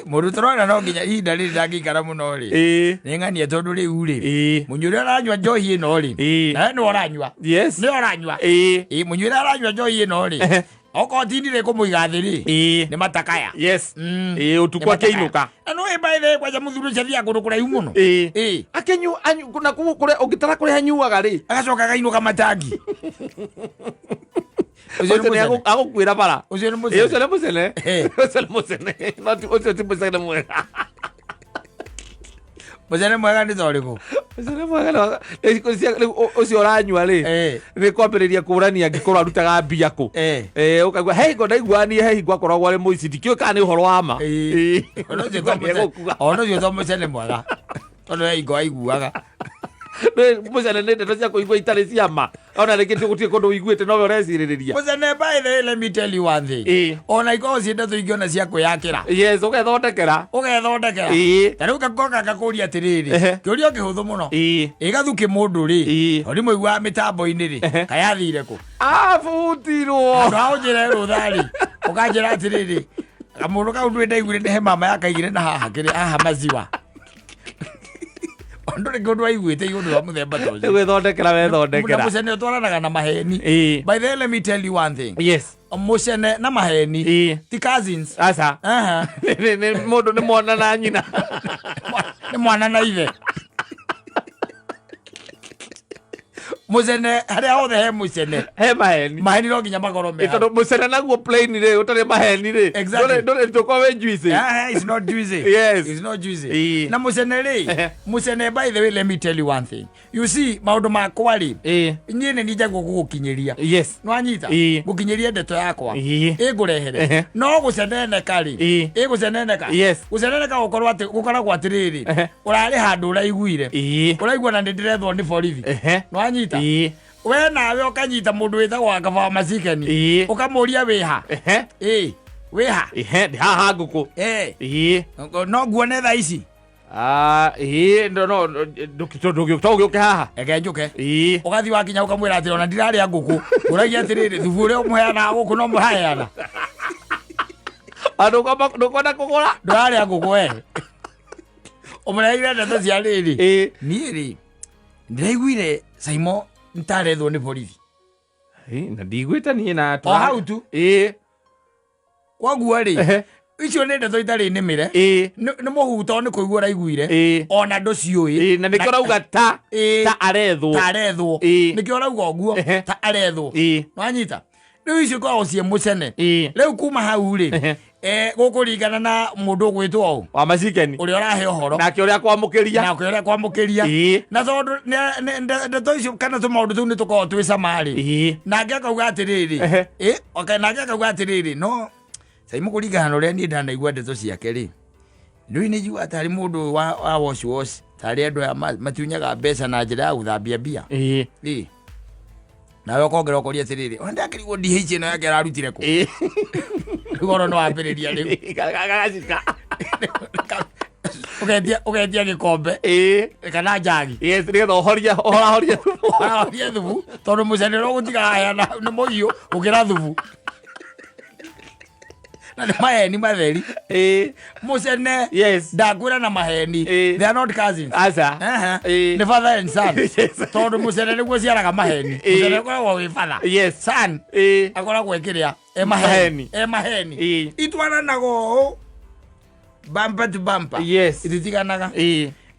Mũndũ tũrona no nginya ihinda rĩrĩ ndangĩikara mũno rĩ. Nĩ ng'ania tondũ rĩu rĩ, mũnyui ũrĩa ũranyua njohi ĩno rĩ, nawe nĩwe ũranyua. Nĩwe ũranyua. Ĩĩ, mũnyui ũrĩa aranyua njohi ĩno rĩ, okorwo tindire kũmũiga thĩ rĩ, nĩ matakaya. Ĩĩ, ũtukũ Nĩ matakaya. akĩinũka. Na nĩ by the way, kwanja mũthuri ũcio athiaga kũndũ kũraihu mũno. Akĩnyu anyu na kũu kũrĩa ũngĩtara kũrĩa anyuaga rĩ. Agacoka akainũka matangi. Ũcio nĩ Ũcio nĩ mũcene. agũkuĩra bara. Ũcio nĩ Ĩĩ, mũcene. ũcio nĩ mũcene. Ũcio nĩ mũcene. No ti- ũcio ti mũcene mwega. Mũcene mwega nĩ ta ũrĩkũ? Mũcene mwega rĩu ũcio ũranyua rĩ, nĩ kwambĩrĩria kũrania angĩkorwo arutaga mbia kũ. Ũkaigua he hingo ndaiguaga niĩ he hingo akoragwo arĩ mũici, ndikĩũĩ kana nĩ ũhoro wa ma. Ona ũcio to mũcene. Ona ũcio to mũcene mwega. Tondũ he hingo aiguaga. Mũcene nĩ ndeto cia kũigua itarĩ cia ma. Ona rĩngĩ ti gũtirĩ kũndũ ũiguĩte nowe ũrecirĩrĩria. Mũcene, by the way, let me tell you one thing. Ona ikorwo ciĩ ndeto ingĩona cia kwĩyakĩra. Yes, ũgethondekera. Ũgethondekera. Ta rĩu gakoka gakũria atĩrĩrĩ, kĩũria kĩhũthũ mũno. Ĩ gathukĩ mũndũ rĩ, tondũ ndimũiguaga mĩtambo-inĩ rĩ, kayathire kũ? Abutirwo. Handũ ha ũnjĩre rũtha rĩ, ũkanjĩra atĩrĩrĩ, kamũndũ kau ndũĩ ndaiguire nĩ he mama yakaigire na haha kĩrĩ haha maziwa. Ndũrĩ kũndũ waiguĩte igũrũ wa mũthemba ta ũcio. Nĩ gwĩthondekera wethondekera. Na mũcene ũtwaranaga na maheni. By the way, let me tell you one thing. Mũcene na maheni ti cousins. Aca. Aha. Nĩ mũndũ nĩ mwana na nyina. Nĩ mwana na ithe. Mũcene harĩa hothe he mũcene. He maheni. Maheni no nginya makorwo me. Ĩ, tondũ mũcene naguo plain rĩ ũtarĩ maheni rĩ. Exactly. Ndũrĩ ndũkorwo wĩ juicy. Yeah, it's not juicy. Yes. It's not juicy. Na mũcene rĩ, mũcene, by the way, let me tell you one thing. You see, maũndũ makwa rĩ, niĩ nĩ njagwo gũgũkinyĩria. Nĩwanyita? Ngũkinyĩrie ndeto yakwa. Ĩngũrehere. No gũceneneka rĩ, ĩgũceneneka. Gũceneneka gũkorwo atĩ gũkoragwo atĩrĩrĩ, ũrarĩ handũ ũraiguire. Ũraigua na nĩ ndĩrethwo nĩ borithi. Nĩwanyita? We nawe ũkanyita mũndũ wĩtagwo Wakaba wa Macikeni. Ũkamũria wĩha. Ĩĩ, wĩha. Ehe, ndĩ haha ngũkũ. No nguone thaa ici. Ah, ĩĩ, no no ndũgĩũke ũgĩũke haha. Reke njũke. Ũgathiĩ wakinya ũkamwĩra atĩ ona ndirarĩa ngũkũ. Ũragia atĩrĩrĩ, thubu ũrĩa ũmũheanaga gũkũ no mũraheana. Ah, ndũkwenda kũgũra? Ndũrarĩa ngũkũ we. Ũmũreheire ndeto cia rĩrĩ. Niĩ rĩ, ndĩraiguire Saimo nĩtarethwo nĩ borithi. Ĩĩ, na ndiguĩte niĩ na O hau tu. Koguo rĩ, icio nĩ ndeto itarĩ nĩmĩre. Nĩ mũhuto nĩ kũigua ũraiguire. Ona ndũciũĩ. Ĩĩ, na nĩkĩo ũrauga ta arethwo. Ta arethwo. Nĩkĩo ũrauga ũguo, ta arethwo. Wanyita? Rĩu icio ikoragwo ciĩ mũcene. Rĩu kuma hau rĩ, gũkũringana na mũndũ ũgwĩtwo ũ. Wa macikeni. Ũrĩa ũrahe ũhoro. Nake ũrĩa kwamũkĩria. Nake ũrĩa kwamũkĩria. Na tondũ ndeto icio kana tũmaũndũ tũu nĩ tũkoragwo twĩ cama rĩ. Nake akauga atĩrĩrĩ. Okay, nake akauga atĩrĩrĩ, no Saimu kũringana na ũrĩa niĩ ndanaigua ndeto ciake rĩ, rĩu nĩ njiguaga tarĩ mũndũ wa wash wash, tarĩ andũ aya matunyaga mbeca na njĩra ya gũthambia mbia. Nawe ũkongera ũkoria atĩrĩrĩ, ona ndakĩrigwo DH ĩno yake ararutire kũ? Rĩu oro nĩ wambĩrĩria rĩu. Gagacika. Ũgetia gĩkombe. Kana njagi. Yes, nĩgetha ũhorie, ũhorahorie thubu. Ũhorahorie thubu, tondũ mũcene ũrĩa ũgũtiga haha nĩ mũhiũ gũkĩra thubu. Na nĩ maheni matheri. Mũcene. Ndakwĩra na maheni. They are not cousins. Aca. Nĩ father and son. Tondũ mũcene nĩguo ũciaraga maheni. Mũcene ũkoragwo wĩ father. Son akoragwo ĩkĩrĩa e maheni. Maheni. E maheni. Itwaranaga ũũ bumper to bumper. Ititiganaga.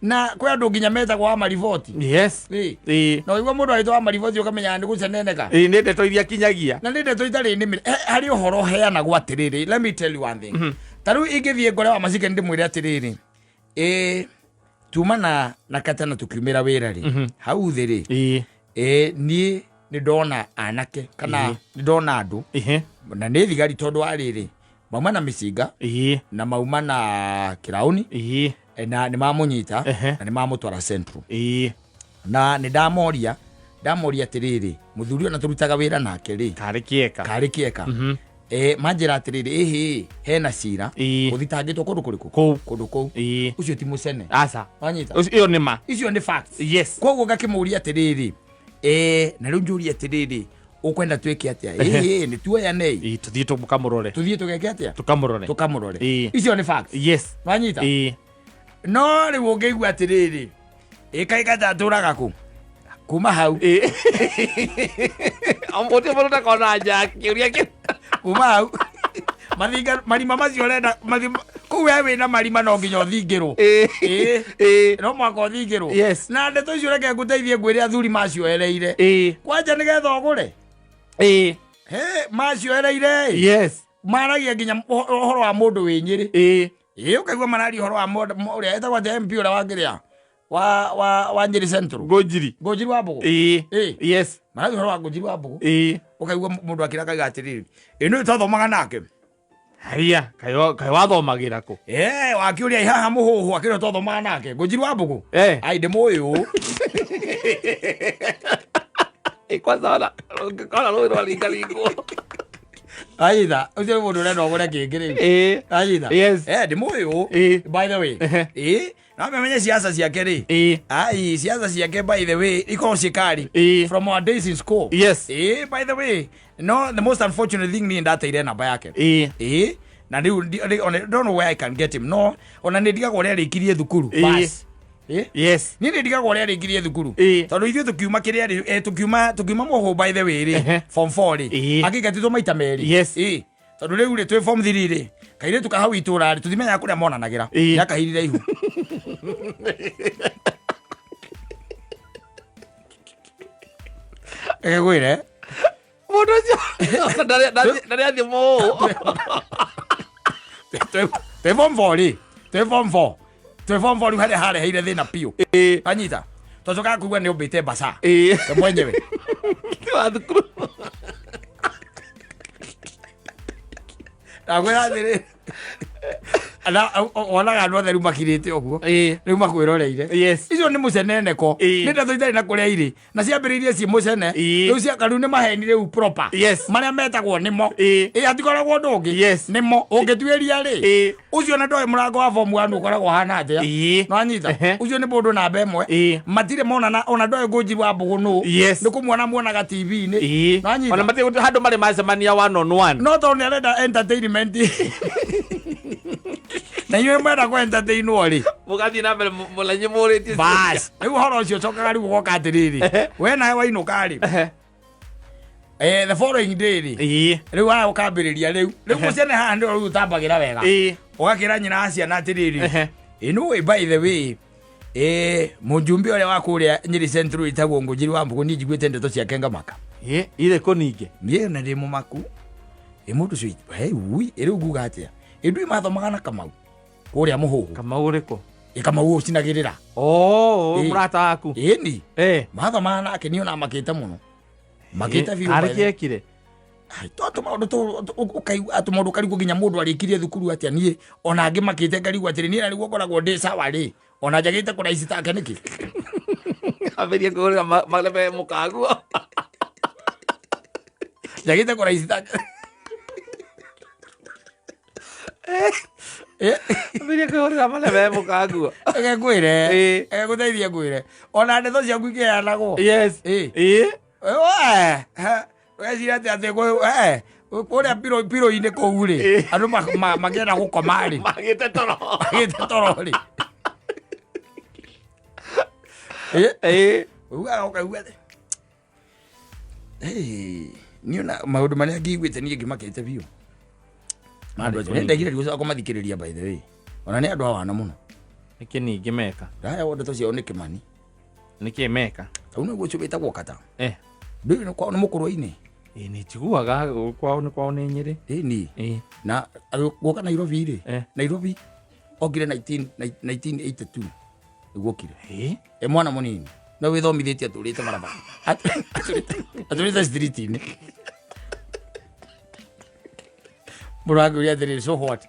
Na kwĩ andũ nginya metagwo wa mariboti. Na ũigua mũndũ agĩtwo wa mariboti ũkamenya nĩ gũceneneka. Ĩĩ, nĩ ndeto iria kinyagia. Na nĩ ndeto itarĩ nĩmĩre. Harĩ ũhoro ũheanagwo atĩrĩrĩ, let me tell you one thing. Ta rĩu ingĩthiĩ ngore wa macike ndĩmwĩre atĩrĩrĩ, tuma na katana tũkiumĩra wĩra rĩ, hau thĩ rĩ, niĩ nĩ ndona anake kana nĩ ndona andũ na nĩ thigari tondũ wa rĩrĩ mauma na mĩcinga na mauma na kĩraũni na nĩ mamũnyita na nĩ mamũtwara Central. Na nĩ ndamoria atĩrĩrĩ, mũthuri ona tũrutaga wĩra nake rĩ, Karĩ kĩeka. Karĩ kĩeka. Manjĩra atĩrĩrĩ, ĩhĩ hena cira ũthitangĩtwo kũndũ kũrĩkũ? Kũu. Kũndũ kũu. Ũcio ti mũcene. Aca. Wanyita? Ũcio- ĩyo nĩ ma. Icio nĩ facts. Yes. Koguo ngakĩmũria atĩrĩrĩ, na rĩu njũrie atĩrĩrĩ, Ũkwenda twĩke atĩa? Ĩĩ, nĩ tuoyane. Ĩĩ, tũthiĩ tũkamũrore. Tũthiĩ tũgeke atĩa? Tũkamũrore. Tũkamũrore. Ĩĩ. Icio nĩ facts. Yes. Wanyita? Ĩĩ. No rĩu ũngĩigua atĩrĩrĩ, ĩkaikata atũraga kũ kuma hau. Ĩĩ. Mũndũ mũndũ ndakona nja kĩũria kĩ Kuma hau mathinga marima macio ũrenda kũu we wĩna marima no nginya ũthingĩrwo. Ĩĩ. Ĩĩ. Ĩĩ. No mwaka ũthingĩrwo. Yes. Na ndeto icio reke ngũteithie ngwĩre athuri macioereire. Ĩĩ. Kwanja nĩgetha ũgũre. Ĩĩ. He, macioereire. Yes. Maragia nginya ũhoro wa mũndũ wĩ Nyĩrĩ. Ĩĩ. Ĩĩ, ũkaigua mararia ũhoro wa mũndũ ũrĩa etagwo atĩa, MP ũrĩa wa kĩrĩa wa Nyĩrĩ Central. Ngũnjiri. Ngũnjiri wa Mbũgũ. Ĩĩ. Ĩĩ. Yes. Mararia ũhoro wa Ngũnjiri wa Mbũgũ. Ĩĩ. Ũkaigua mũndũ akĩra akauga atĩrĩrĩ, ĩ nĩ twathomaga nake. Haiya, kaĩ wathomagĩra kũ? Eh, wakĩũria haha mũhũhũ akĩrĩa twathomaga nake. Ngũnjiri wa Mbũgũ. Eh. Ai ndĩmũĩ ũũ. Ĩ, kwanza ona ũngĩkora rũĩ rwaringaringwo. Aitha, ũcio nĩ mũndũ ũrenda ũgũre kĩngĩ rĩu. Ĩĩ. Aitha. Yes. Eh, ndĩmũĩ ũũ. Ĩĩ. By the way. Ehe. Ĩĩ. No menye siasa ciake rĩ. Ĩĩ. Ai, siasa ciake by the way ikorwo ciĩ kari. Ĩĩ. From our days in school. Yes. Ĩĩ, by the way. No, the most unfortunate thing ni ndateire namba yake. Ĩĩ. Ĩĩ. Na rĩu ona don't know where I can get him. No, ona nĩ ndigagwo ũrĩa arĩkirie thukuru. Ĩĩ. Bas. Ĩĩ. Yes. Niĩ nĩ ndigagwo ũrĩa arĩkirie thukuru. Ĩĩ. Tondũ ithuĩ tũkiuma kĩrĩa rĩ, tũkiuma mũhũ by the way rĩ, Ehe. form 4 rĩ. Ĩĩ. Akĩingatithwo maita merĩ. Yes. Ĩĩ. Tondũ rĩu rĩ, twĩ form 3 rĩ, kairĩtu ka hau itũra rĩ, tũtimenyaga kũrĩa monanagĩra. Ĩĩ. Nĩakahirire ihu. Reke ngwĩre. Mũndũ ũcio ndarĩ athiĩ mũũ. Twĩ form 4 rĩ, twĩ form 4. Twĩ form 4 rĩu harĩa hareheire thĩna biũ. Ĩĩ. Anyita. Twacokaga kũigua nĩ ũmbĩte mbaca. Ĩĩ. We mwenyewe. Wa thukuru. Ndakwĩra atĩrĩ. Na wonaga andũ othe rĩu makirĩte ũguo. Ĩĩ. Rĩu makwĩroreire. Yes. Icio nĩ mũceneneko. Ĩĩ. Nĩ ndeto itarĩ na kũrĩa irĩ. Na ciambĩrĩirie ciĩ mũcene. Ĩĩ. Rĩu cia rĩu nĩ maheni rĩu proper. Yes. Marĩa metagwo nĩmo. Ĩĩ. Ĩĩ hatikoragwo ũndũ ũngĩ. Yes. Nĩmo. Ũngĩtuĩria rĩ. Ĩĩ. Ũcio na ndoĩ mũrango wa form 1 ũkoragwo ũhana atĩa. Ĩĩ. Nĩwanyita? Ehe. Ũcio nĩ mũndũ namba ĩmwe. Ĩĩ. Matirĩ monana ona ndoĩ Ngũnjiri wa Mbũgũ nũ. Yes. Nĩ kũmuona muonaga TV-inĩ. Ĩĩ. Nĩwanyita? Ona matirĩ handũ marĩ macemania one on one. No tondũ nĩ arenda entertainment. Na inyuĩ mwenda kũ entertainwo rĩ. Mũgathiĩ na mbere mũnanyĩ mũrĩtie. Bas. Rĩu ũhoro ũcio ũcokaga rĩu ũgoka atĩrĩrĩ. We nawe wainũka rĩ. Ehe. Eh, the following day rĩ. Ĩĩ. Rĩu haha ũkambĩrĩria rĩu. Rĩu mũciene haha nĩho rĩu ũtambagĩra wega. Ĩĩ. Ũgakĩra nyina wa ciana atĩrĩrĩ. Ehe. Ĩ nĩ by the way. Mũjumbe ũrĩa wa kũrĩa Nyeri Central wĩtagwo Ngũnjiri wa Mbũgũ niĩ njiguĩte ndeto ciake ngamaka. Ĩĩ, irĩkũ ningĩ? Niĩ na ndĩ mũmaku. Ĩ mũndũ ũcio he ui, ĩ rĩu nguga atĩa? Ĩ ndũĩ mathomaga na Kamau kũrĩa Mũhũhũ. Kamau ũrĩkũ? Ĩ Kamau ũcinagĩrĩra. Oh, Ĩĩ. mũrata waku. Ĩni. Eh. Mathomaga nake niĩ ona makĩte mũno. Makĩte biũ. Arĩ kĩ ekire? Ai, to tũmaũndũ ũkaigua atĩ mũndũ ũkarigwo nginya mũndũ arĩkirie thukuru atĩa niĩ ona angĩ makĩte ngarigwo atĩrĩ niĩ na nĩguo ngoragwo ndĩ sawa rĩ ona njagĩte kũraici take nĩkĩ? Ambĩrĩrie kũhũrĩra marebe mũkaguo. Njagĩte kũraici take. Ambĩrĩrie kũhũrĩra marebe mũkaguo. Reke ngwĩre. Ĩĩ. Reke ngũteithie ngwĩre. Ona ndeto ciaku ikĩheanagwo. Yes. Ĩĩ. Ĩĩ. We, he, weciria atĩ atĩ kũrĩa piro-inĩ kũu rĩ, Ĩĩ. andũ makĩenda gũkoma rĩ. Magĩte toro. Magĩte toro rĩ. Ĩĩ. Ĩĩ. Ugaga ũkaigua atĩ, Hey, niĩ ona maũndũ marĩa ngĩiguĩte niĩ ngĩmakĩte biũ. Andũ acio, nĩ ndegire gũcoka kũmathikĩrĩria by the way. Ona nĩ andũ awana mũno. Nĩkĩ ningĩ meka? Ndaheo ndeto ciao nĩ Kĩmani. Nĩkĩ meka? Tau nĩguo ũcio wĩtagwo Kata. Eh. Ndũĩ nĩ kwao nĩ mũkũrwe-inĩ. Ĩĩ, nĩ njiguaga kwao nĩ kwao nĩ Nyĩrĩ. Ĩni. Ĩĩ. Na gũka Nairobi rĩ. Eh. Nairobi okire 1982. Nĩguo okire. Ĩĩ. E mwana mũnini. No wĩthomithĩtie atũrĩte barabara. Atũrĩte street-inĩ. Mũndũ akĩũria atĩrĩrĩ, so what?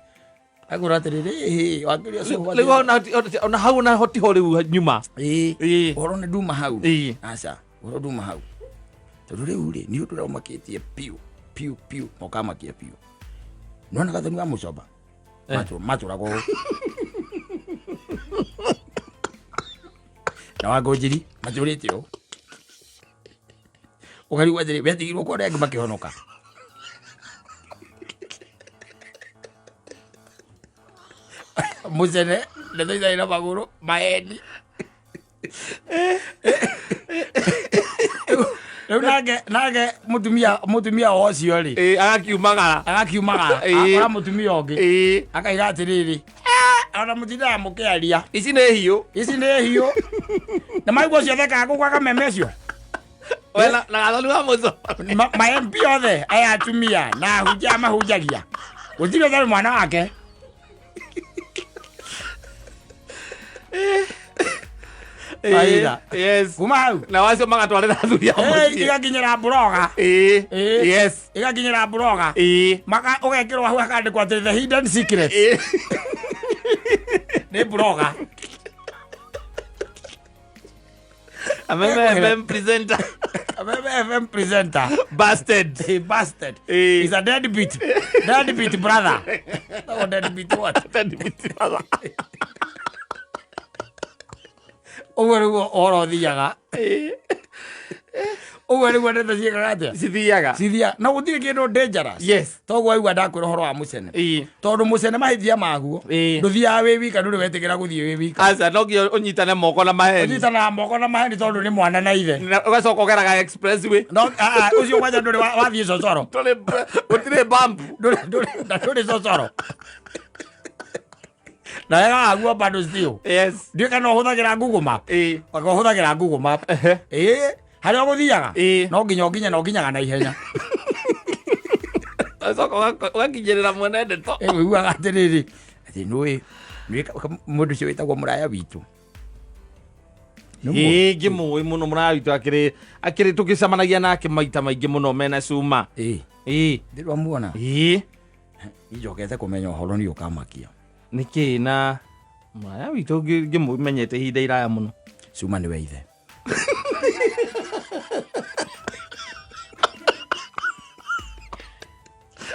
Akũra atĩrĩrĩ, ĩhĩ, wakĩũria so what? Rĩu ona hau ona ho tiho rĩu nyuma. Ĩĩ. Ĩĩ. Ũhoro nĩ nduma hau. Ĩĩ. Aca, ũhoro nduma hau. Tondũ rĩu rĩ, nĩ ũndũ ũrĩa ũmakĩtie biũ, biũ, biũ, na ũkamakia biũ. Nĩwona gathoni wa mũcoba? Eh. Matũragwo ũũ. Na wa Ngũnjiri, matũrĩte ũũ. Ũkarigwo atĩrĩ, wetigirwo kwa arĩa angĩ makĩhonoka. Mũcene, ndeto itarĩ na magũrũ, maheni. Rĩu nake nake mũtumia mũtumia wa ũcio rĩ, Ĩĩ, agakiumagara. Agakiumagara. Akora mũtumia ũngĩ. Akaiga atĩrĩrĩ, "Eh, ona mũtindaga mũkĩaria. Ici nĩ hiũ. Ici nĩ hiũ. Na maigua ũcio thekaga kũu gwa kameme ũcio. We na gathoni wa mũco. Ma MP othe aya atumia na ahunjia mahunjagia gũtirĩ ũtarĩ mwana wake. Maitha. Yes. Kuma hau Na wacio magatwarĩra athuri a mũciĩ. Igakinyĩra mburoga. Igakinyĩra mburoga. Maka ũgekĩrwo hau hakandĩkwo atĩ the hidden secret nĩ mburoga. Ameme FM presenter. Ameme FM presenter. Busted. He busted. He's a deadbeat. Deadbeat brother. Oh, deadbeat what? Deadbeat brother. Ũguo nĩguo ũhoro ũthiaga. Ũguo nĩguo ndeto ciĩkaga atĩa? Cithiaga. Cithiaga. Na gũtirĩ kĩndũ dangerous. Toguo waigua ndakwĩra ũhoro wa mũcene. Tondũ mũcene mahĩtia maguo. Ndũthiaga wĩ wika, ndũrĩ wetĩkĩra gũthiĩ wĩ wika. Aca, no nginya ũnyitane moko na maheni. Ũnyitanaga moko na maheni tondũ nĩ mwana na ithe. Na ũgacoka ũgeraga expressway. No, ah, ah, ũcio kwanja ndũrĩ wathiĩ cocoro. Ndũrĩ gũtirĩ bump. Ndũrĩ ndũrĩ na ndũrĩ cocoro. Na wega waguo bado still. Ndiũĩ kana ũhũthagĩra Google Map. Anga ũhũthagĩra Google Map. Harĩa ũgũthiaga. No nginya ũkinye na ũkinyaga na ihenya. Ũgacoka ũgakinyĩrĩra mwene ndeto. Ũiguaga atĩrĩrĩ, atĩ nĩũĩ nĩũĩ mũndũ ũcio wĩtagwo mũraya witũ. Nĩ mũĩ? Ĩĩ, ngĩmũĩ mũno mũraya witũ akĩrĩ akĩrĩ tũgĩcemanagia nake maita maingĩ mũno mena cuma. Ndĩrĩ wamuona? Ĩĩ. Njokete kũmenya ũhoro nĩ ũkamakia. Nĩkĩ na mũraya witũ ngĩmũmenyete ihinda iraya mũno. Cuma nĩwe ithe.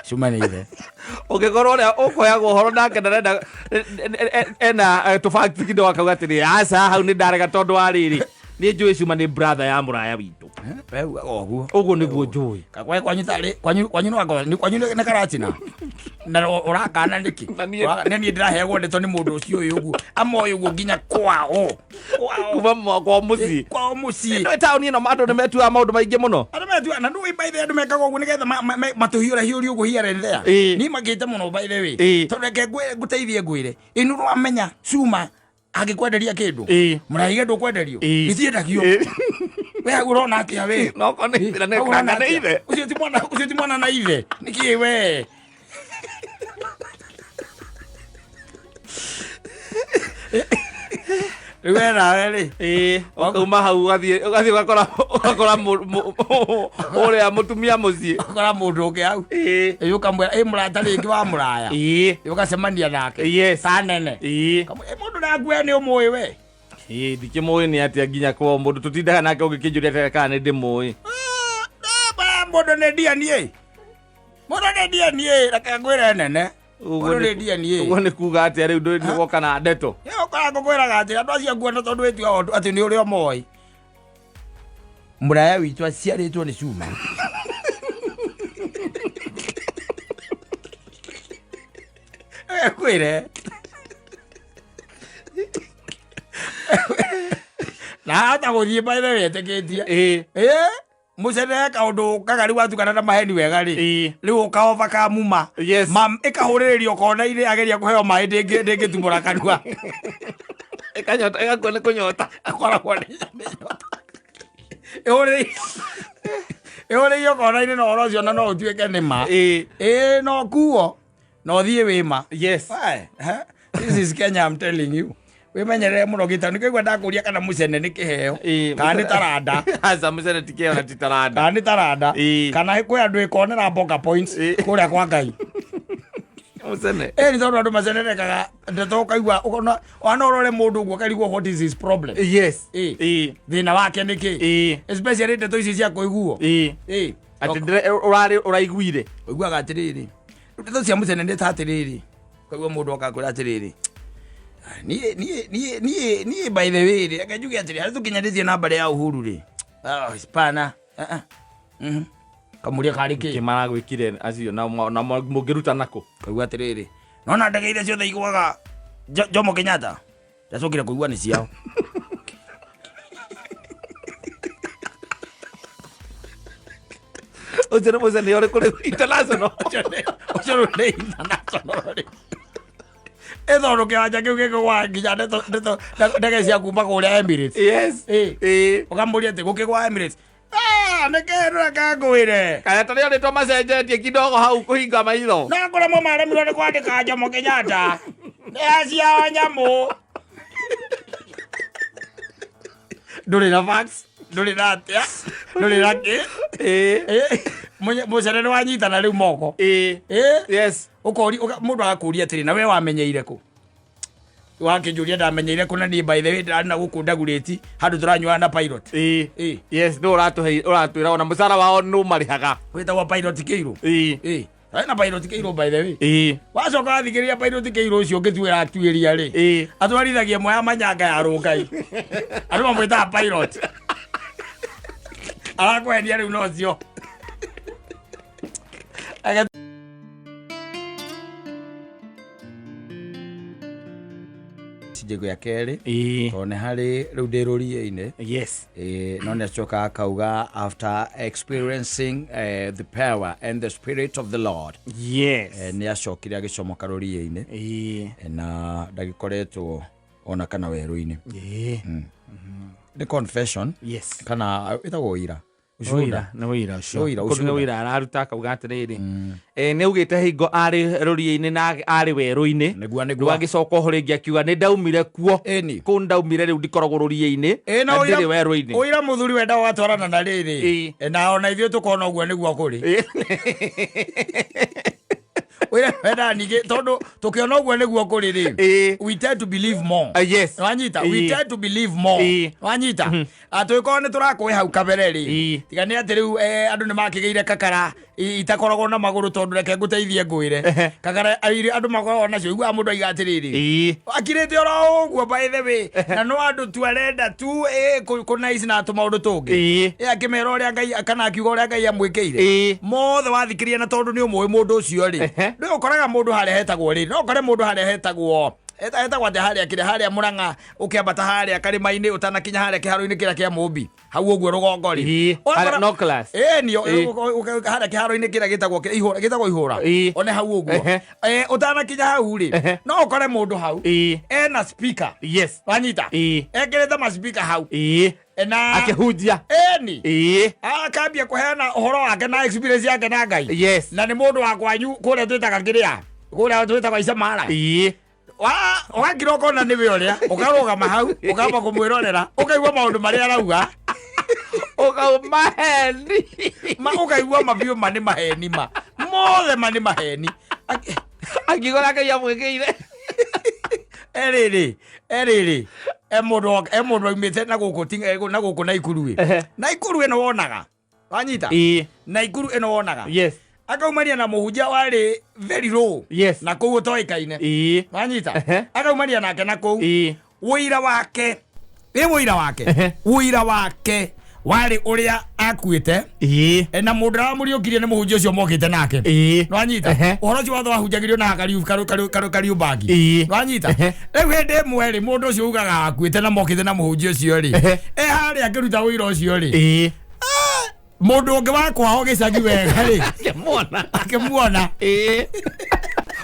Cuma nĩ ithe. Ũngĩkorwo ũrĩa ũkũheagwo ũhoro nake ndarenda ena tũbakti kidogo akauga atĩrĩ aca hau nĩ ndarega tondũ wa rĩrĩ niĩ njũĩ cuma nĩ brother ya mũraya witũ. We ugaga ũguo. Ũguo nĩguo njũĩ. Kakwa kwanyu tarĩ kwanyu kwanyu no anga nĩ kwanyu nĩ karatina. Na ũrakana nĩkĩ? Na niĩ- Nĩ niĩ ndĩraheagwo ndeto nĩ mũndũ ũcio ũyũ ũguo. Amoĩ ũguo nginya kwao. Kwao. Kuma kwao mũciĩ. Kwao mũciĩ. Nĩ taũni ĩno andũ nĩ metuaga maũndũ maingĩ mũno. Andũ metua na nĩ by the way andũ mekaga ũguo nĩgetha matũhiũra hiũria ũguo here and there. Niĩ makĩte mũno by the way. Tondũ reke ngũteithie ngwĩre. Ĩ nĩ ũramenya cuma angĩkwenderia kĩndũ. Mũraige ndũkwenderio. Gĩtiendagio. We hau ũrona atĩa we? No korwo nĩ ithe na nĩ Hau ũrona kana nĩ atĩa? ithe. Ũcio ti mwana, ũcio ti mwana na ithe. Nĩkĩ we? Rĩu we nawe rĩ. Ũkauma hau ũgathiĩ ũgathiĩ ũgakora ũgakora ũrĩa mũtumia mũciĩ. Ũgakora mũndũ ũngĩ hau. Ĩĩ ũkamwĩra ĩ mũrata rĩngĩ wa mũraya. Ũgacemania nake. Ta nene. Ũkamwĩra, ĩ mũndũ naku we nĩ ũmũĩ we. Ndikĩmũĩ nĩ atĩa nginya kwa mũndũ tũtindaga nake ũngĩkĩnjũria atĩa kana nĩ ndĩmũĩ. Mũndũ nĩ DNA. Mũndũ nĩ DNA, reke ngwĩre nene. Mũndũ nĩ DNA. Ũguo nĩ kuga atĩa rĩu ndũrĩ nĩ woka na ndeto. Ĩ ũkora ngũkwĩraga atĩ andũ acio nguona tondũ wĩtua atĩ nĩ ũrĩa ũmoĩ. Mũraya witũ aciarĩtwo nĩ cuma. Kwĩre. Na hata gũthiĩ by the way etĩkĩtie. Mũcene kaũndũ ũkaga rĩu watukana na maheni wega rĩ. Rĩu ũkaoba kamuma. Mam ĩkahũrĩrĩrio kona-inĩ ageria kũheo maĩ ndĩngĩtumũra kanua. Ĩkanyota, ĩgakua nĩ kũnyota. Akoragwo nĩ nyota. Ĩhũrĩirio kona-inĩ na ũhoro ũcio na no ũtuĩke nĩ ma. No kuo. Na ũthiĩ wĩ ma. Why? Huh? This is Kenya, I'm telling you. Wĩmenyerere mũno gĩtano. Nĩkĩo igua ndakũria kana mũcene nĩ kĩheo. Kana nĩ taranda. Aca, mũcene ti kĩheo na ti taranda. Kana nĩ taranda. Kana kwĩ andũ ĩkonera mboga points kũrĩa kwa Ngai. Mũcene. Nĩ tondũ andũ macenerekaga ndeto ũkaigua ũkona ona ũrore mũndũ ũguo ũkarigwo what is his problem. Thĩna wake nĩ kĩ? Especially ndeto ici cia kũiguo. Atĩ ũrarĩ ũraiguire. Ũiguaga atĩrĩrĩ. Ndeto cia mũcene nĩ ta atĩrĩrĩ. Ũkaigua mũndũ akakwĩra atĩrĩrĩ. Niĩ, niĩ, niĩ, niĩ, niĩ by the way rĩ, reke njuge atĩrĩ, harĩa tũkinyanĩtie na mbere ya Uhuru rĩ. Ah, hapana. Ah, ah. Kamũria karĩ kĩ? Kĩ maragwĩkire acio na na mũngĩruta nakũ? Kaigua atĩrĩrĩ, nona ndege iria ciothe igwaga Jomo Kenyatta ndacokire kũigua nĩ ciao. Ũcio nĩ mũcene ũrĩkũ rĩu international? Ũcio rĩu nĩ international rĩ. Ĩtondũ kĩwanja kĩu gĩkĩgwa nginya ndeto ndege cia kuma kũrĩa Emirates. Yes. Ĩ. Ũkamũria atĩ gũkĩgwa Emirates. Ah, nĩ kĩndũ reke ngwĩre. Kana tarĩ o rĩtwa macenjetie kidogo hau kũhinga maitho. No kũremwo maremirwo nĩ kwandĩka Jomo Kenyatta. Nĩ aciao nyamũ. Ndũrĩ na facts, ndũrĩ na atĩa, ndũrĩ na kĩ. Ĩ. Mũcere nĩ wanyitana rĩu moko. Ĩ. Ĩ. Yes. Ũkori mũndũ agakũria atĩrĩ, na we wamenyeire kũ? Wakĩnjũria ndamenyeire kũ na niĩ by the way ndĩrarĩ na gũkũ ndagurĩti handũ tũranyuaga na pilot. Ĩ. Ĩ. Yes, nĩ ũratũhe ũratwĩra ona mũcara wao nĩ ũmarĩhaga. Wĩtagwo pilot Kĩirũ. Ĩ. Ĩ. Na pilot Kĩirũ by the way. Ĩ. Wacoka wathikĩrĩria pilot Kĩirũ ũcio ũngĩtuĩra atuĩria rĩ. Ĩ. Atwarithagia ĩmwe ya manyanga ya rũngai. Andũ mamwĩtaga pilot. Arakwendia rĩu no cio. Njĩgu ya kerĩ Ĩ. tondũ nĩ harĩ rĩu ndĩ rũriĩ-inĩ. Yes. No nĩ acoka akauga after experiencing the power and the spirit of the Lord. Yes. Nĩ acokire agĩcomoka rũriĩ-inĩ. Ĩ. Na ndagĩkoretwo ona kana werũ-inĩ. Ĩ. Nĩ confession. Yes. Kana ĩtagwo ũira. Ũira, nĩ ũira ũcio. Nĩ ũira, Kũndũ nĩ ũcũnda. ũira araruta akauga atĩrĩrĩ. Nĩ augĩte hingo arĩ rũriĩ-inĩ na arĩ werũ-inĩ. Nĩguo, nĩguo. Rĩu agĩcoka oho rĩngĩ akiuga nĩ ndaumire kuo. Ĩni. Kũu ndaumire rĩu ndikoragwo rũriĩ-inĩ. Ĩ, na Na ũira ndirĩ werũ-inĩ. Ũira mũthuri wenda watwarana na rĩrĩ. Ĩ. Na ona ithuĩ tũkona ũguo nĩguo kũrĩ. Ĩ. Ũira wenda ningĩ tondũ tũkĩona ũguo nĩguo kũrĩ rĩ. Ĩ. We tend to believe more. Yes. Wanyita? We Ĩ. tend to believe more. Ĩ. Wanyita? Atũgĩkorwo nĩ tũrakũĩ hau kabere rĩ. Ĩ. Tiga nĩ atĩ rĩu andũ nĩ makĩgĩire kakara itakoragwo na magũrũ tondũ reke ngũteithie ngwĩre. Kakara andũ makoragwo nacio iguaga mũndũ aiga atĩrĩrĩ. Ĩ. Akirĩte oro ũguo by the way. Na no andũ tu arenda tu kũnice na tũmaũndũ tũngĩ. Ĩ. Akĩmera ũrĩa Ngai kana akiuga ũrĩa Ngai amwĩkĩire. Ĩ. Mothe wathikĩrĩria na tondũ nĩ ũmũĩ mũndũ ũcio rĩ. Nĩ ũkoraga mũndũ harĩa hetagwo rĩ. No ũkore mũndũ harĩa hetagwo. Etagwo atĩa harĩa kĩrĩa harĩa Mũrang'a ũkĩambata harĩa karĩma-inĩ ũtanakinya harĩa kĩharo-inĩ kĩrĩa kĩa Mũmbi. Hau ũguo rũgongo rĩ. Ĩ. Ũgakora Harĩa Noclas. Ĩ, nĩ Ĩ. harĩa kĩharo-inĩ kĩrĩa gĩtagwo ihũra, gĩtagwo ihũra. Ĩ. One hau ũguo. Ũtanakinya hau rĩ, no ũkore mũndũ hau. Ĩ. Ena speaker. Yes. Wanyita? Ĩ. Ekĩrĩte ma speaker hau. Ĩ. Na Akĩhunjia. Ĩni. Ĩ. Akambia kũheana ũhoro wake na experience yake na Ngai. Yes. Na nĩ mũndũ wa kwanyu kũrĩa twĩtaga kĩrĩa. Kũrĩa twĩtaga Icamara. Ĩ. Ũgakira ũkona nĩwe ũrĩa, ũkarũgama hau, ũkamba kũmwĩrorera, ũkaigua maũndũ marĩa arauga. Ũkauma maheni. Ũkaigua mabiũ ma nĩ maheni ma. Mothe ma nĩ maheni. Akiuga ũrĩa Ngai amwĩkĩire. Erĩrĩ, erĩrĩ. E mũndũ e mũndũ aumĩte na gũkũ na gũkũ Naikuru ĩ. Naikuru ĩno wonaga. Wanyita? Ĩ. Naikuru ĩno wonaga. Yes. Akaumania na mũhunjia warĩ very low. Yes. Na kũu ũtoĩkaine. Ĩ. Wanyita? Akaumania nake na kũu. Ĩ. Ũira wake. Ĩ ũira wake. Ũira wake warĩ ũrĩa akuĩte. Ĩ. Na mũndũ ũrĩa wamũriũkirie nĩ mũhunjia ũcio mokĩte nake. Ĩ. Nwanyita? Ũhoro ũcio wothe wahunjagĩrio na Kariubangi. Ĩ. Nwanyita? Rĩu hĩndĩ ĩmwe rĩ, mũndũ ũcio ugaga akuĩte na mokĩte na mũhunjia ũcio rĩ. E harĩa akĩruta ũira ũcio rĩ. Ĩ. Mũndũ ũngĩ wa kwao gĩcagi wega rĩ. Akĩmuona. Akĩmuona. Ĩ.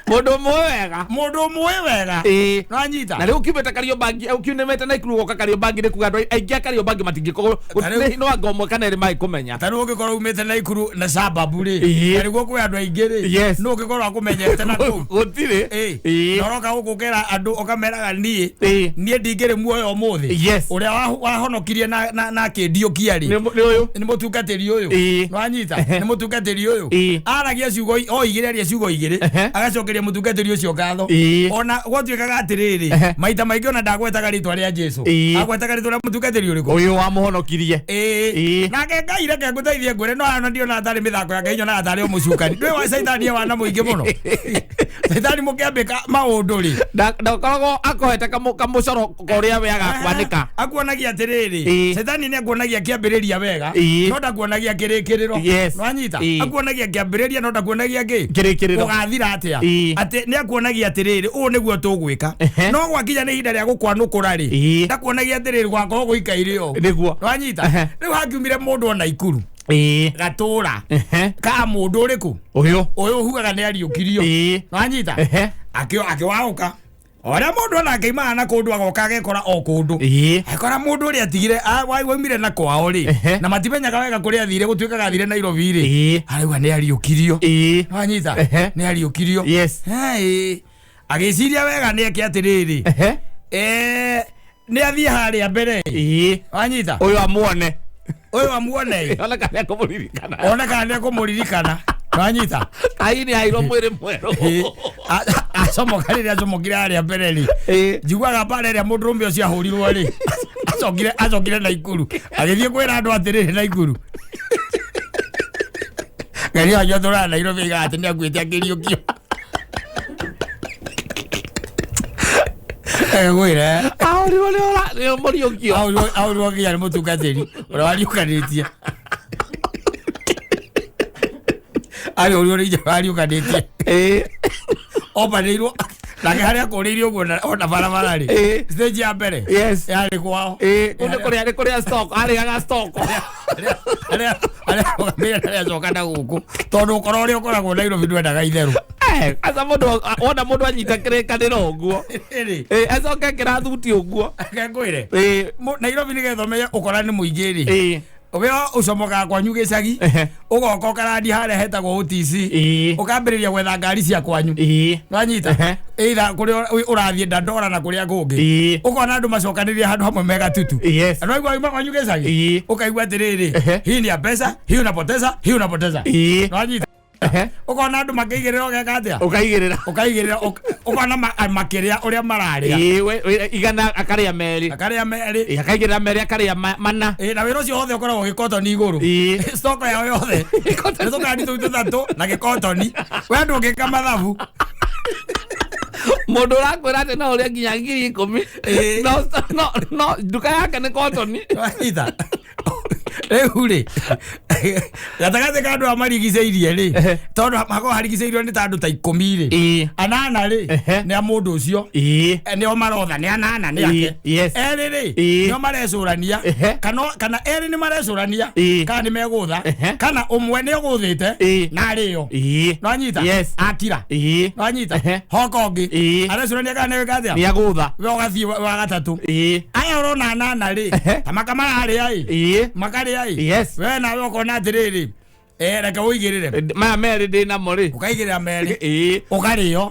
Mũndũ ũmwe wega. Mũndũ ũmwe wega. Ĩ. Nwanyita? Na rĩu ũkiumĩte Kariobangi, ũkiumĩte Naikuru ũgoka Kariobangi nĩ kuga andũ aingĩ a Kariobangi matingĩkorwo, Tarĩu- no anga ũmwe kana erĩ mangĩkũmenya. Ta rĩu ũngĩkorwo umĩte Naikuru na sababu rĩ, Ĩ. na nĩguo kwĩ andũ aingĩ rĩ, Yes. nũ ũngĩkorwo akũmenyete na kũu? Gũtirĩ. Ĩ. Ĩ. Na ũroka gũkũ ũkera andũ ũkameraga niĩ, Ĩ. niĩ ndingĩrĩ muoyo ũmũthĩ. Yes. Ũrĩa wahonokirie na akĩndiũkia rĩ. Nĩ ũyũ. Nĩ mũtungatĩri ũyũ. Ĩ. Nwanyita? Nĩ mũtungatĩri ũyũ. Ĩ. Aragia ciugo o igĩrĩ, aria ciugo igĩrĩ. Agacokeria mũtungatĩri ũcio ngatho. Ĩ. Ona gwatuĩkaga atĩrĩrĩ, maita maingĩ ona ndagwetaga rĩtwa rĩa Jesũ. Ĩ. Agwetaga rĩtwa rĩa mũtungatĩri ũrĩkũ? Ũyũ wamũhonokirie. Ĩ. Ĩ. Nake Ngai reke ngũteithie ngwĩre, no ona ndionaga tarĩ mĩthako ya Ngai, nyonaga tarĩ o mũcukani. Ndũĩ wa caitani e wana mũingĩ mũno. Caitani mũkĩambĩka maũndũ rĩ, Ndakoragwo akohete kamũcoro korĩa we agakwanĩka. Akuonagia atĩrĩrĩ, Caitani nĩ akuonagia kĩambĩrĩria wega, no ndakuonagia kĩrĩkĩrĩro. Nĩwanyita? Akuonagia kĩambĩrĩria no ndakuonagia kĩ Kĩrĩkĩrĩro. Ũgathira atĩa. Atĩ nĩ akuonagia atĩrĩrĩ, ũũ nĩguo tũgwĩka, no gwakinya nĩ ihinda rĩa gũkwanũkũra rĩ, ndakuonagia atĩrĩrĩ, gwakorwo gũikaire ũũ. Nĩwanyita? Rĩu hakiumire mũndũ ona Ikuru gatũra ka mũndũ ũrĩkũ Ũyũ. Ũyũ ugaga nĩ ariũkirio. Nĩwanyita? Akĩwaũka o ũrĩa mũndũ ona akĩimaga na kũndũ, agoka agekora o kũndũ, akora mũndũ ũrĩa atigire waumire na kwao rĩ, na matimenyaga wega kũrĩa athire, gũtuĩkaga athire Nairobi rĩ, arauga nĩ ariũkirio. Nĩwanyita? Nĩ ariũkirio. Hey, agĩciria wega nĩ eke atĩrĩrĩ, nĩ athiĩ harĩa mbere. Wanyita? Ũyũ amuone. Ũyũ amuone. Ona kana ekũmũririkana. One kana nĩ ekũmũririkana. Wanyita? Kaini hairwo mwĩrĩ mwerũ. Acomoka, rĩrĩa acomokire harĩa mbere rĩ, njiguaga mbara ĩrĩa mũndũrũme ũcio ahũrirwo rĩ, acokire Naikuru agĩthiĩ kwĩra andũ atĩrĩrĩ, Naikuru ngai wanyu atũraga Nairobi aigaga atĩ nĩ akuĩte akĩriũkio. Ngwĩre, Ahũrirwo nĩ nĩ mũriũkio. Ahũrirwo nginya nĩ mũtungatĩri ũrĩa wariũkanĩtie. Ahũrirwo nĩ inya wariũkanĩtie. Ombanĩirwo nake harĩa akũrĩire ũguo ona barabara rĩ, stage ya mbere yarĩ kwao. Kũu nĩ kũrĩa, nĩ kũrĩa stock arĩaga stock. Harĩa arũgamĩire na harĩa acoka na gũkũ, tondũ ũkora ũrĩa ũkoragwo Nairobi ndwendaga itherũ. Aca, mũndũ wona mũndũ anyita kĩrĩkanĩro ũguo, Ĩrĩ acoke ekĩra thuti ũguo. Reke ngwĩre, Nairobi nĩgetha ũmenye ũkora nĩ mũingĩ rĩ, we ũcomokaga kwanyu gĩcagi, ũgoka ũkarandi harĩa hetagwo OTC, ũkambĩrĩria gwetha ngari cia kwanyu. Nwanyita? Either kũrĩa ũrathiĩ Dandora na kũrĩa kũngĩ, ũkona andũ macokanĩrĩire handũ hamwe megatutu. Nwaigua wauma kwanyu gĩcagi, ũkaigua atĩrĩrĩ, hii ni ya pesa, hii unapoteza, hii unapoteza. Nwanyita? Ũkona andũ makĩigĩrĩra, ũgeka atĩa? Ũkaigĩrĩra. Ũkaigĩrĩra, ũkona makĩrĩa ũrĩa mararĩa. 100 akarĩa merĩ. Akarĩa merĩ. Akaigĩrĩra merĩ, akarĩa mana. Ĩĩ, na wĩra ũcio wothe ũkoragwo gĩkotoni igũrũ. Stoko yao yothe nĩ tũkandi tũu tũtatũ na gĩkotoni. We ndũngĩka mathabu. Mũndũ ũrakwĩra atĩ no ũrĩe nginya 10,000, no nduka yake nĩ kotoni. Wanyita? Rĩu rĩ, gatagatĩ ka andũ aya marigicĩirie rĩ, tondũ hakorwo harigicĩirio nĩ ta andũ ta 10 rĩ, anana rĩ, nĩ a mũndũ ũcio. Nĩo marotha nĩ anana nĩ ake. Erĩ rĩ, nĩo marecũrania kana erĩ nĩ marecũrania kana nĩ megũtha, kana ũmwe nĩ ũgũthĩte na arĩo. Nwanyita? Yes. Akira. Nwanyita? Hoka ũngĩ arecũrania kana nĩ gwĩka atĩa. Nĩ agũtha. We ũgathiĩ wa gatatũ. Aya ũrona anana rĩ, ta maka mararĩa ĩ, makarĩa ĩ. We nawe ũkona atĩrĩrĩ, reke ũigĩrĩre. Maya merĩ ndĩ namo rĩ. Ũkaigĩrĩra merĩ, ũkarĩo,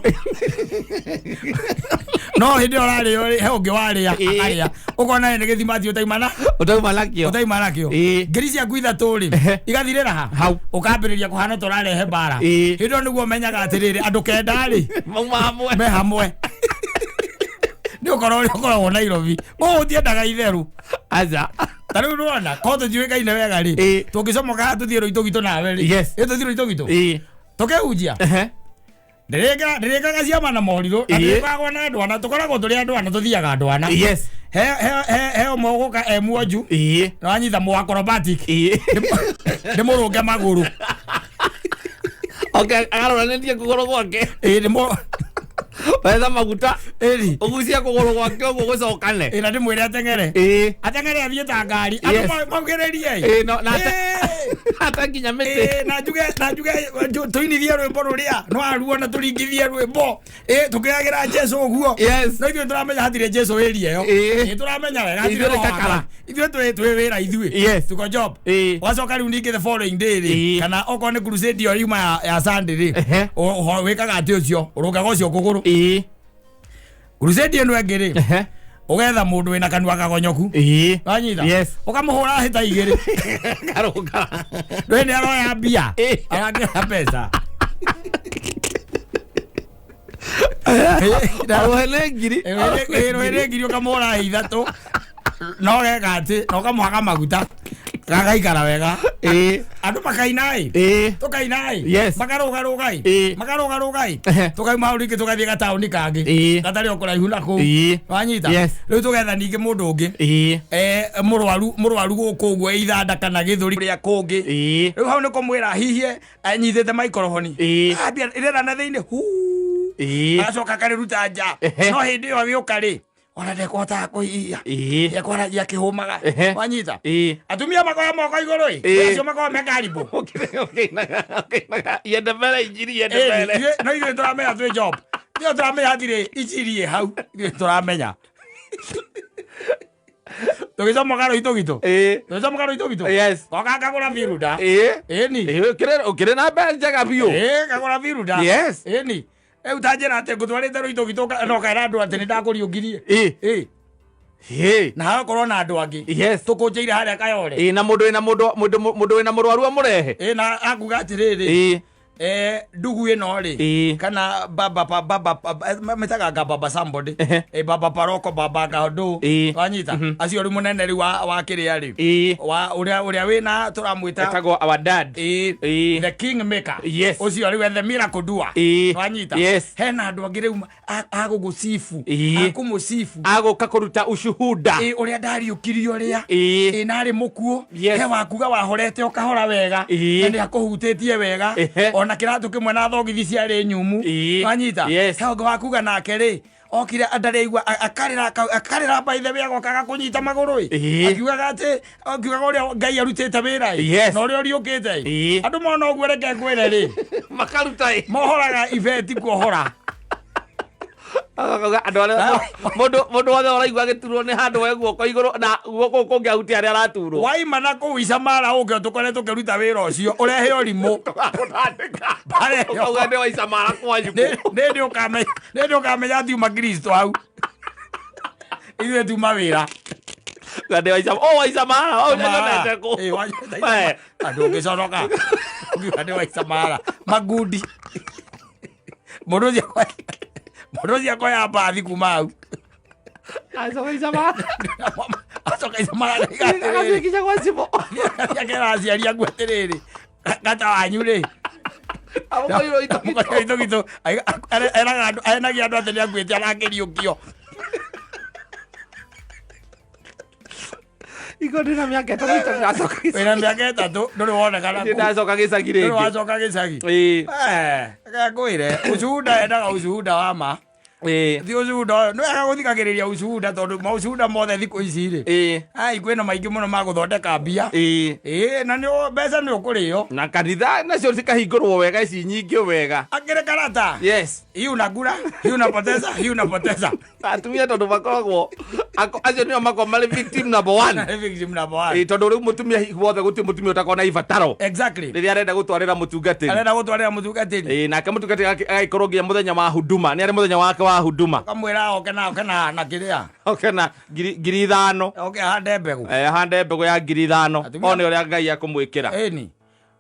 no hĩndĩ ĩyo ũrarĩo rĩ, he ũngĩ warĩa, akarĩa, ũkona nĩ gĩthima atĩ ũtaimana Ũtauma nakĩo. Ũtaima nakĩo. 3 ciaku 3 rĩ, igathirĩra ha. Hau. Ũkambĩrĩria kũhana ta ũrarehe mbara. Hĩndĩ ĩyo nĩguo ũmenyaga atĩrĩrĩ, andũ 9 rĩ, mauma hamwe. Me hamwe nĩ ũkorwo ũrĩa ũkoragwo Nairobi ũũ ũtiendaga itherũ. Aca. Ta rĩu nĩwona ko tũtiũĩkaine wega rĩ, tũngĩcomoka tũthiĩ Rũitũgitũ nawe rĩ, ĩ tũthiĩ Rũitũgitũ tũkĩhunjia, ndĩrĩkaga ciama na morirũ na ndĩrĩkoragwo na andũ ana, tũkoragwo tũrĩ andũ ana, tũthiaga andũ ana. He ũmwe ũgũka e muonju, nĩwanyita, mũ acrobatic, ndĩmũrũnge magũrũ. Okay, agaroranĩtie kũgũrũ gwake. Ĩ ndĩmũ Wetha maguta. Ĩri. Ũgucie kũgũrũ gwake ũguo gũcokane. Ĩ na ndĩmwĩre ateng'ere, ateng'ere athiĩ ta ngari, andũ maugĩrĩrie. Ĩĩ, no, na ate nginya mĩtĩ. Ĩ, na njuge tũinithie rwĩmbo rũrĩa no aruo na tũringithie rwĩmbo, ĩ tũkĩagĩra Jesu ũguo. No ithuĩ tũramenya hatirĩ Jesu ĩria ĩyo. Ĩ tũramenya wega hatirĩ Ithuĩ nĩ roho wa kakara. Ngai. Ithuĩ twĩ wĩra ithuĩ. Tuko job. Wacoka rĩu ningĩ the following day rĩ, kana okorwo nĩ crusade ĩyo yuma ya Sunday rĩ, wĩkaga atĩ ũcio ũrũngaga ũcio kũgũrũ. Crusade ĩno ĩngĩ rĩ, ũgetha mũndũ wĩna kanua kagonyoku. Wanyita? Yes. Ũkamũhũra hĩta 2. Karũnga. Ndũĩ nĩ aroya mbia, arakĩoya mbeca. Rũhe nĩ ngiri. Rũhĩ nĩ ngiri, ũkamũhũra hĩ 3 na ũgeka atĩ na ũkamũhaka maguta. Gagaikara wega. Ĩĩ. Andũ makaina ĩ. Ĩĩ. Tũkaina ĩ. Yes. Makarũgarũga ĩ. Ĩĩ. Makarũgarũga ĩ. Ehe. Tũkauma hau rĩngĩ tũgathiĩ gataũni kangĩ. Ĩĩ. Gatarĩ o kũraihu na kũu. Ĩĩ. Wanyita? Yes. Rĩu tũgetha ningĩ mũndũ ũngĩ. Ĩĩ. Mũrwaru mũrwaru gũkũ ũguo ithanda kana gĩthũri kũrĩa kũngĩ. Ĩĩ. Rĩu hau nĩ kũmwĩra hihie anyitĩte maikoroboni. Ĩĩ. Ambia ĩrera na thĩinĩ huu. Ĩĩ. Agacoka akarĩruta nja. Ehe. No hĩndĩ ĩyo agĩũka rĩ, ona ndekũhotaga kũhihia. Ĩĩ. Ekwaragia akĩhũmaga. Ehe. Wanyita? Ĩĩ. Atumia makoya moko igũrũ ĩ. Ĩĩ. Acio makoragwo me karibu. Ũkĩinaga ũkĩinaga yende mbere injiri yende Ĩni, mbere. no ithuĩ tũramenya twĩ job. Ithuĩ tũramenya hatirĩ injiri ĩ hau. Ithuĩ tũramenya. Tũgĩcomoka rũitũgitũ. Ĩĩ. Tũgĩcomoka rũitũgitũ. Yes. Ngoka ngagũra biruda. Ĩĩ. Ĩni. Ĩĩ, ũkĩrĩ na mbeca njega biũ. Ĩĩ, ngagũra biruda. Yes. Ĩni. Rĩu ta njĩra atĩ ngũtwarĩte rũitũgitũ no kaĩra andũ atĩ nĩndakũriũngirie. Ĩĩ. Ĩĩ. Ĩĩ. Na hagakorwo na andũ angĩ. Yes. Tũkũnjĩire harĩa Kayole. Ĩĩ, na mũndũ wĩna mũndũ mũndũ mũndũ wĩna mũrwaru amũrehe. Ĩĩ, na akuga atĩrĩrĩ. Ĩĩ. Ndugu ĩno rĩ. Ĩĩ. Kana baba pa baba metaga nga baba somebody. Ehe. Baba paroko baba kaundu. Ĩĩ. Wanyita. Acio rĩu mũnene rĩu wa kĩrĩa rĩ. Ĩĩ. Wa ũrĩa ũrĩa wĩna tũramwĩta. Etagwo our dad. Ĩĩ. Ĩĩ. The king maker. Yes. Ũcio rĩu the miracle doer. Ĩĩ. Wanyita. Yes. Hena andũ angĩ rĩu agũgũcibu. Ĩĩ. Akũmũcibu. Agũka kũruta ushuhuda. Ĩĩ, ũrĩa ndariũkirio rĩa. Ĩĩ. Ĩĩ, narĩ mũkuũ. Yes. He wakuga wahorete ũkahora wega. Ĩĩ. Na nĩakũhutĩtie wega. Ehe. Ona kĩratũ kĩmwe na thogithi ciarĩ nyũmũ. Ĩĩ. Wanyita. Yes. He ũngĩ wakuga nake rĩ okire ndarĩ aigua akarĩra akarĩra by the way agoka agakũnyita magũrũ ĩ. Ĩĩ. Akiugaga atĩ akiugaga ũrĩa Ngai arutĩte wĩra ĩ. Yes. Na ũrĩa ũriũkĩte ĩ. Ĩĩ. Andũ mona ũguo reke ngwĩre rĩ. Makaruta ĩ. Mohoraga ibeti kuohora. Agakauga andũ arĩa mũndũ mũndũ wothe ũraigua agĩturwo nĩ handũ we guoko igũrũ na guoko kũu kũngĩ ahutie harĩa araturwo. Waima na kũu Icamara ũke tũkore tũkĩruta wĩra ũcio ũrehe ũrimũ. Tũgagũtandĩka. Bareo. Ũkauga nĩ wa Icamara kwanyu kũu. Nĩ ũkamenya tiuma Kristo hau. Ithuĩ tuma wĩra. Uga nĩ wa Icamara. Oh, wa Icamara. Oh, nyonete kũ. Ĩĩ, We. Andũ ũngĩconoka. Ũkiuga nĩ wa Icamara. Magundi. Mũndũ ũcio mũndũ ũcio akoya mbathi kuma hau. Acoka Icamara. Acoka Icamara atĩrĩrĩ. Agacikica gwa cibũ. Akera aciari aku atĩrĩrĩ. Gata wanyu rĩ. Amũkorirwo itũgitũ. Itũgitũ. Eraga andũ enagia andũ atĩ nĩakuĩte arakĩriũkio. Iko ndĩna mĩaka ĩtatũ itarĩ ndacoka gĩcagi. Wĩna mĩaka ĩtatũ ndũrĩ wonekana Ndirĩ kũu. ndacoka gĩcagi Ndũrĩ rĩngĩ. wacoka gĩcagi. Ĩĩ. Reke ngwĩre ushuhuda endaga ushuhuda wa ma. Ĩĩ. Ti ushuhuda ũyũ nĩ wega gũthikagĩrĩria ushuhuda tondũ maushuhuda mothe thikũ ici rĩ. Ĩĩ. Ai kwĩna maingĩ mũno ma gũthondeka mbia. Ĩĩ. Ĩĩ na nĩ mbeca nĩ ũkũrĩo. Na kanitha nacio cikahingũrwo wega ici nyingĩ wega. Akĩrĩ karata. Yes. Hii unakula, hii unapoteza, hii unapoteza. Atumia tondũ makoragwo acio nĩo makoragwo marĩ victim number one. Victim number one. Ĩĩ, tondũ rĩu mũtumia hihi wothe gũtirĩ mũtumia ũtakoragwo na ibataro Exactly. rĩrĩa arenda gũtwarĩra mũtungatĩri. Arenda gũtwarĩra mũtungatĩri. Ĩĩ, nake mũtungatĩri agagĩkorwo nginya mũthenya wa huduma nĩ arĩ mũthenya wake wa huduma Kamwĩra oke na oke na kĩrĩa. oke na 5,000. Oke ahande mbegũ. Ahande mbegũ ya 5,000. Atumia- One ũrĩa Ngai akũmwĩkĩra. Ĩni.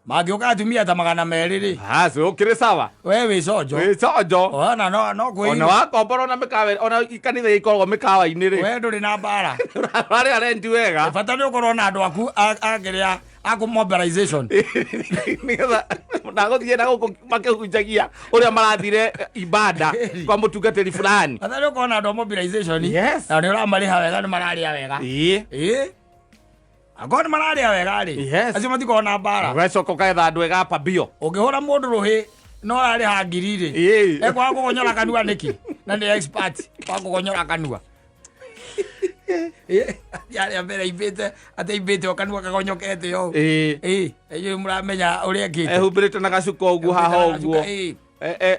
Mangĩũka atumia ta 200 rĩ. Acio ũkĩrĩ sawa. We wĩ conjo. Wĩ conjo. Ona no kwĩ. Ona wakombora ona mĩkawa ona kanitha ikoragwo mĩkawa-inĩ rĩ. We ndũrĩ na mbara. Ũrarĩha renti wega. Bata nĩ ũkorwo na andũ aku a kĩrĩa a mobilization. Nĩgetha na gũthiĩ na gũkũ makĩhunjagia ũrĩa marathire ibada kwa mũtungatĩri fulani. Bata nĩ ũkorwo na andũ a mobilization. Yes. Na nĩ ũramarĩha wega nĩ mararĩa wega. Ĩĩ. Ĩĩ. Angorwo nĩ mararĩa wega rĩ. Yes. Acio matikoragwo na mbara. Ũgacoka ũkaetha andũ ega pambio. Ũngĩhũra mũndũ rũhĩ no ũrarĩha ngiri rĩ. Ĩĩ. Ekwaga kũgonyora kanua nĩkĩ? Na nĩ expert wa kũgonyora kanua. Yarĩa mbere imbĩte atĩ imbĩte o kanua kagonyokete ũũ. Ĩĩ. Ĩĩ, inyuĩ mũramenya ũrĩa ekĩte. Ehumbĩrĩte na gacuka ũguo haha ũguo. Ĩĩ.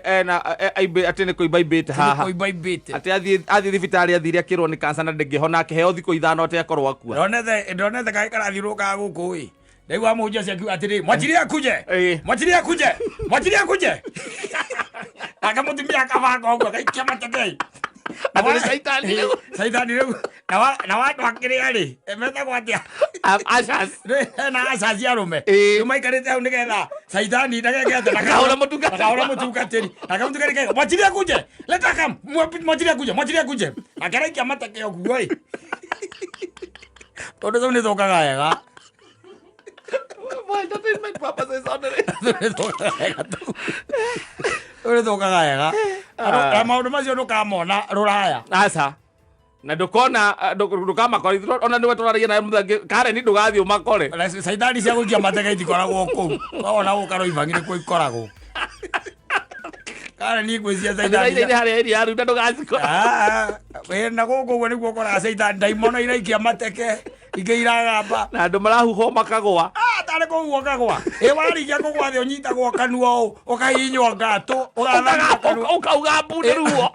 Ena atĩ nĩ kũimba imbĩte haha. Kũimba imbĩte. Atĩ athiĩ thibitarĩ athire akĩrwo nĩ cancer na ndĩngĩhona akĩheo thikũ 5 atĩ akorwo akua. Ndonete kaĩ karathiũrũrũkaga gũkũ ĩ. Ndaigua mũhunjia ũcio akiuga atĩrĩ, mwachilie akuje. Ĩĩ. Mwachilie akuje. Mwachilie akuje. Nake mũtumia akabanga ũguo agaikia mateke. Atĩ nĩ caitani rĩu. Caitani rĩu. Na wandũ akĩrĩa rĩ, metagwo atĩa? Ushers. Hena ushers arũme. Ĩĩ. Rĩu maikarĩte hau nĩgetha caitani ndageke atĩa? Ndakahũre mũtungatĩri. Ndakahũre mũtungatĩri. Nake mũtungatĩri akauga, mwachilie akuje. Let her come. Mwachilie akuje. Mwachilie akuje. Nake araikia mateke ũguo ĩ. Tondũ tũu nĩ tũkaga wega. Entertainment purposes only. Tũrĩthũkaga wega. Na maũndũ macio ndũkamona rũraya. Aca. Na ndũkona ndũkamakore ona nĩwe tũraragia nawe mũthenya Karen ndũgathiĩ ũmakore. Na caitani cia gũikia matege itikoragwo kũu. Wawona gũka Roibangi nĩkuo ikoragwo. Karen ngwĩciria caitani Nĩ harĩa area ya Runda ndũgacikora. Ah, we na gũkũ ũguo nĩguo ũkoraga caitani ndaimono iraikia mateke ingĩ iragamba. Na andũ marahuhwo makagwa. Ah, tarĩ kũhuhwo kagwa. Ĩ warĩkia kũgwa thĩ ũnyitagwo kanua ũũ, ũkahihinywo ngatũ, ũgathamio kanua. Ũkauga mbu nĩ ruo.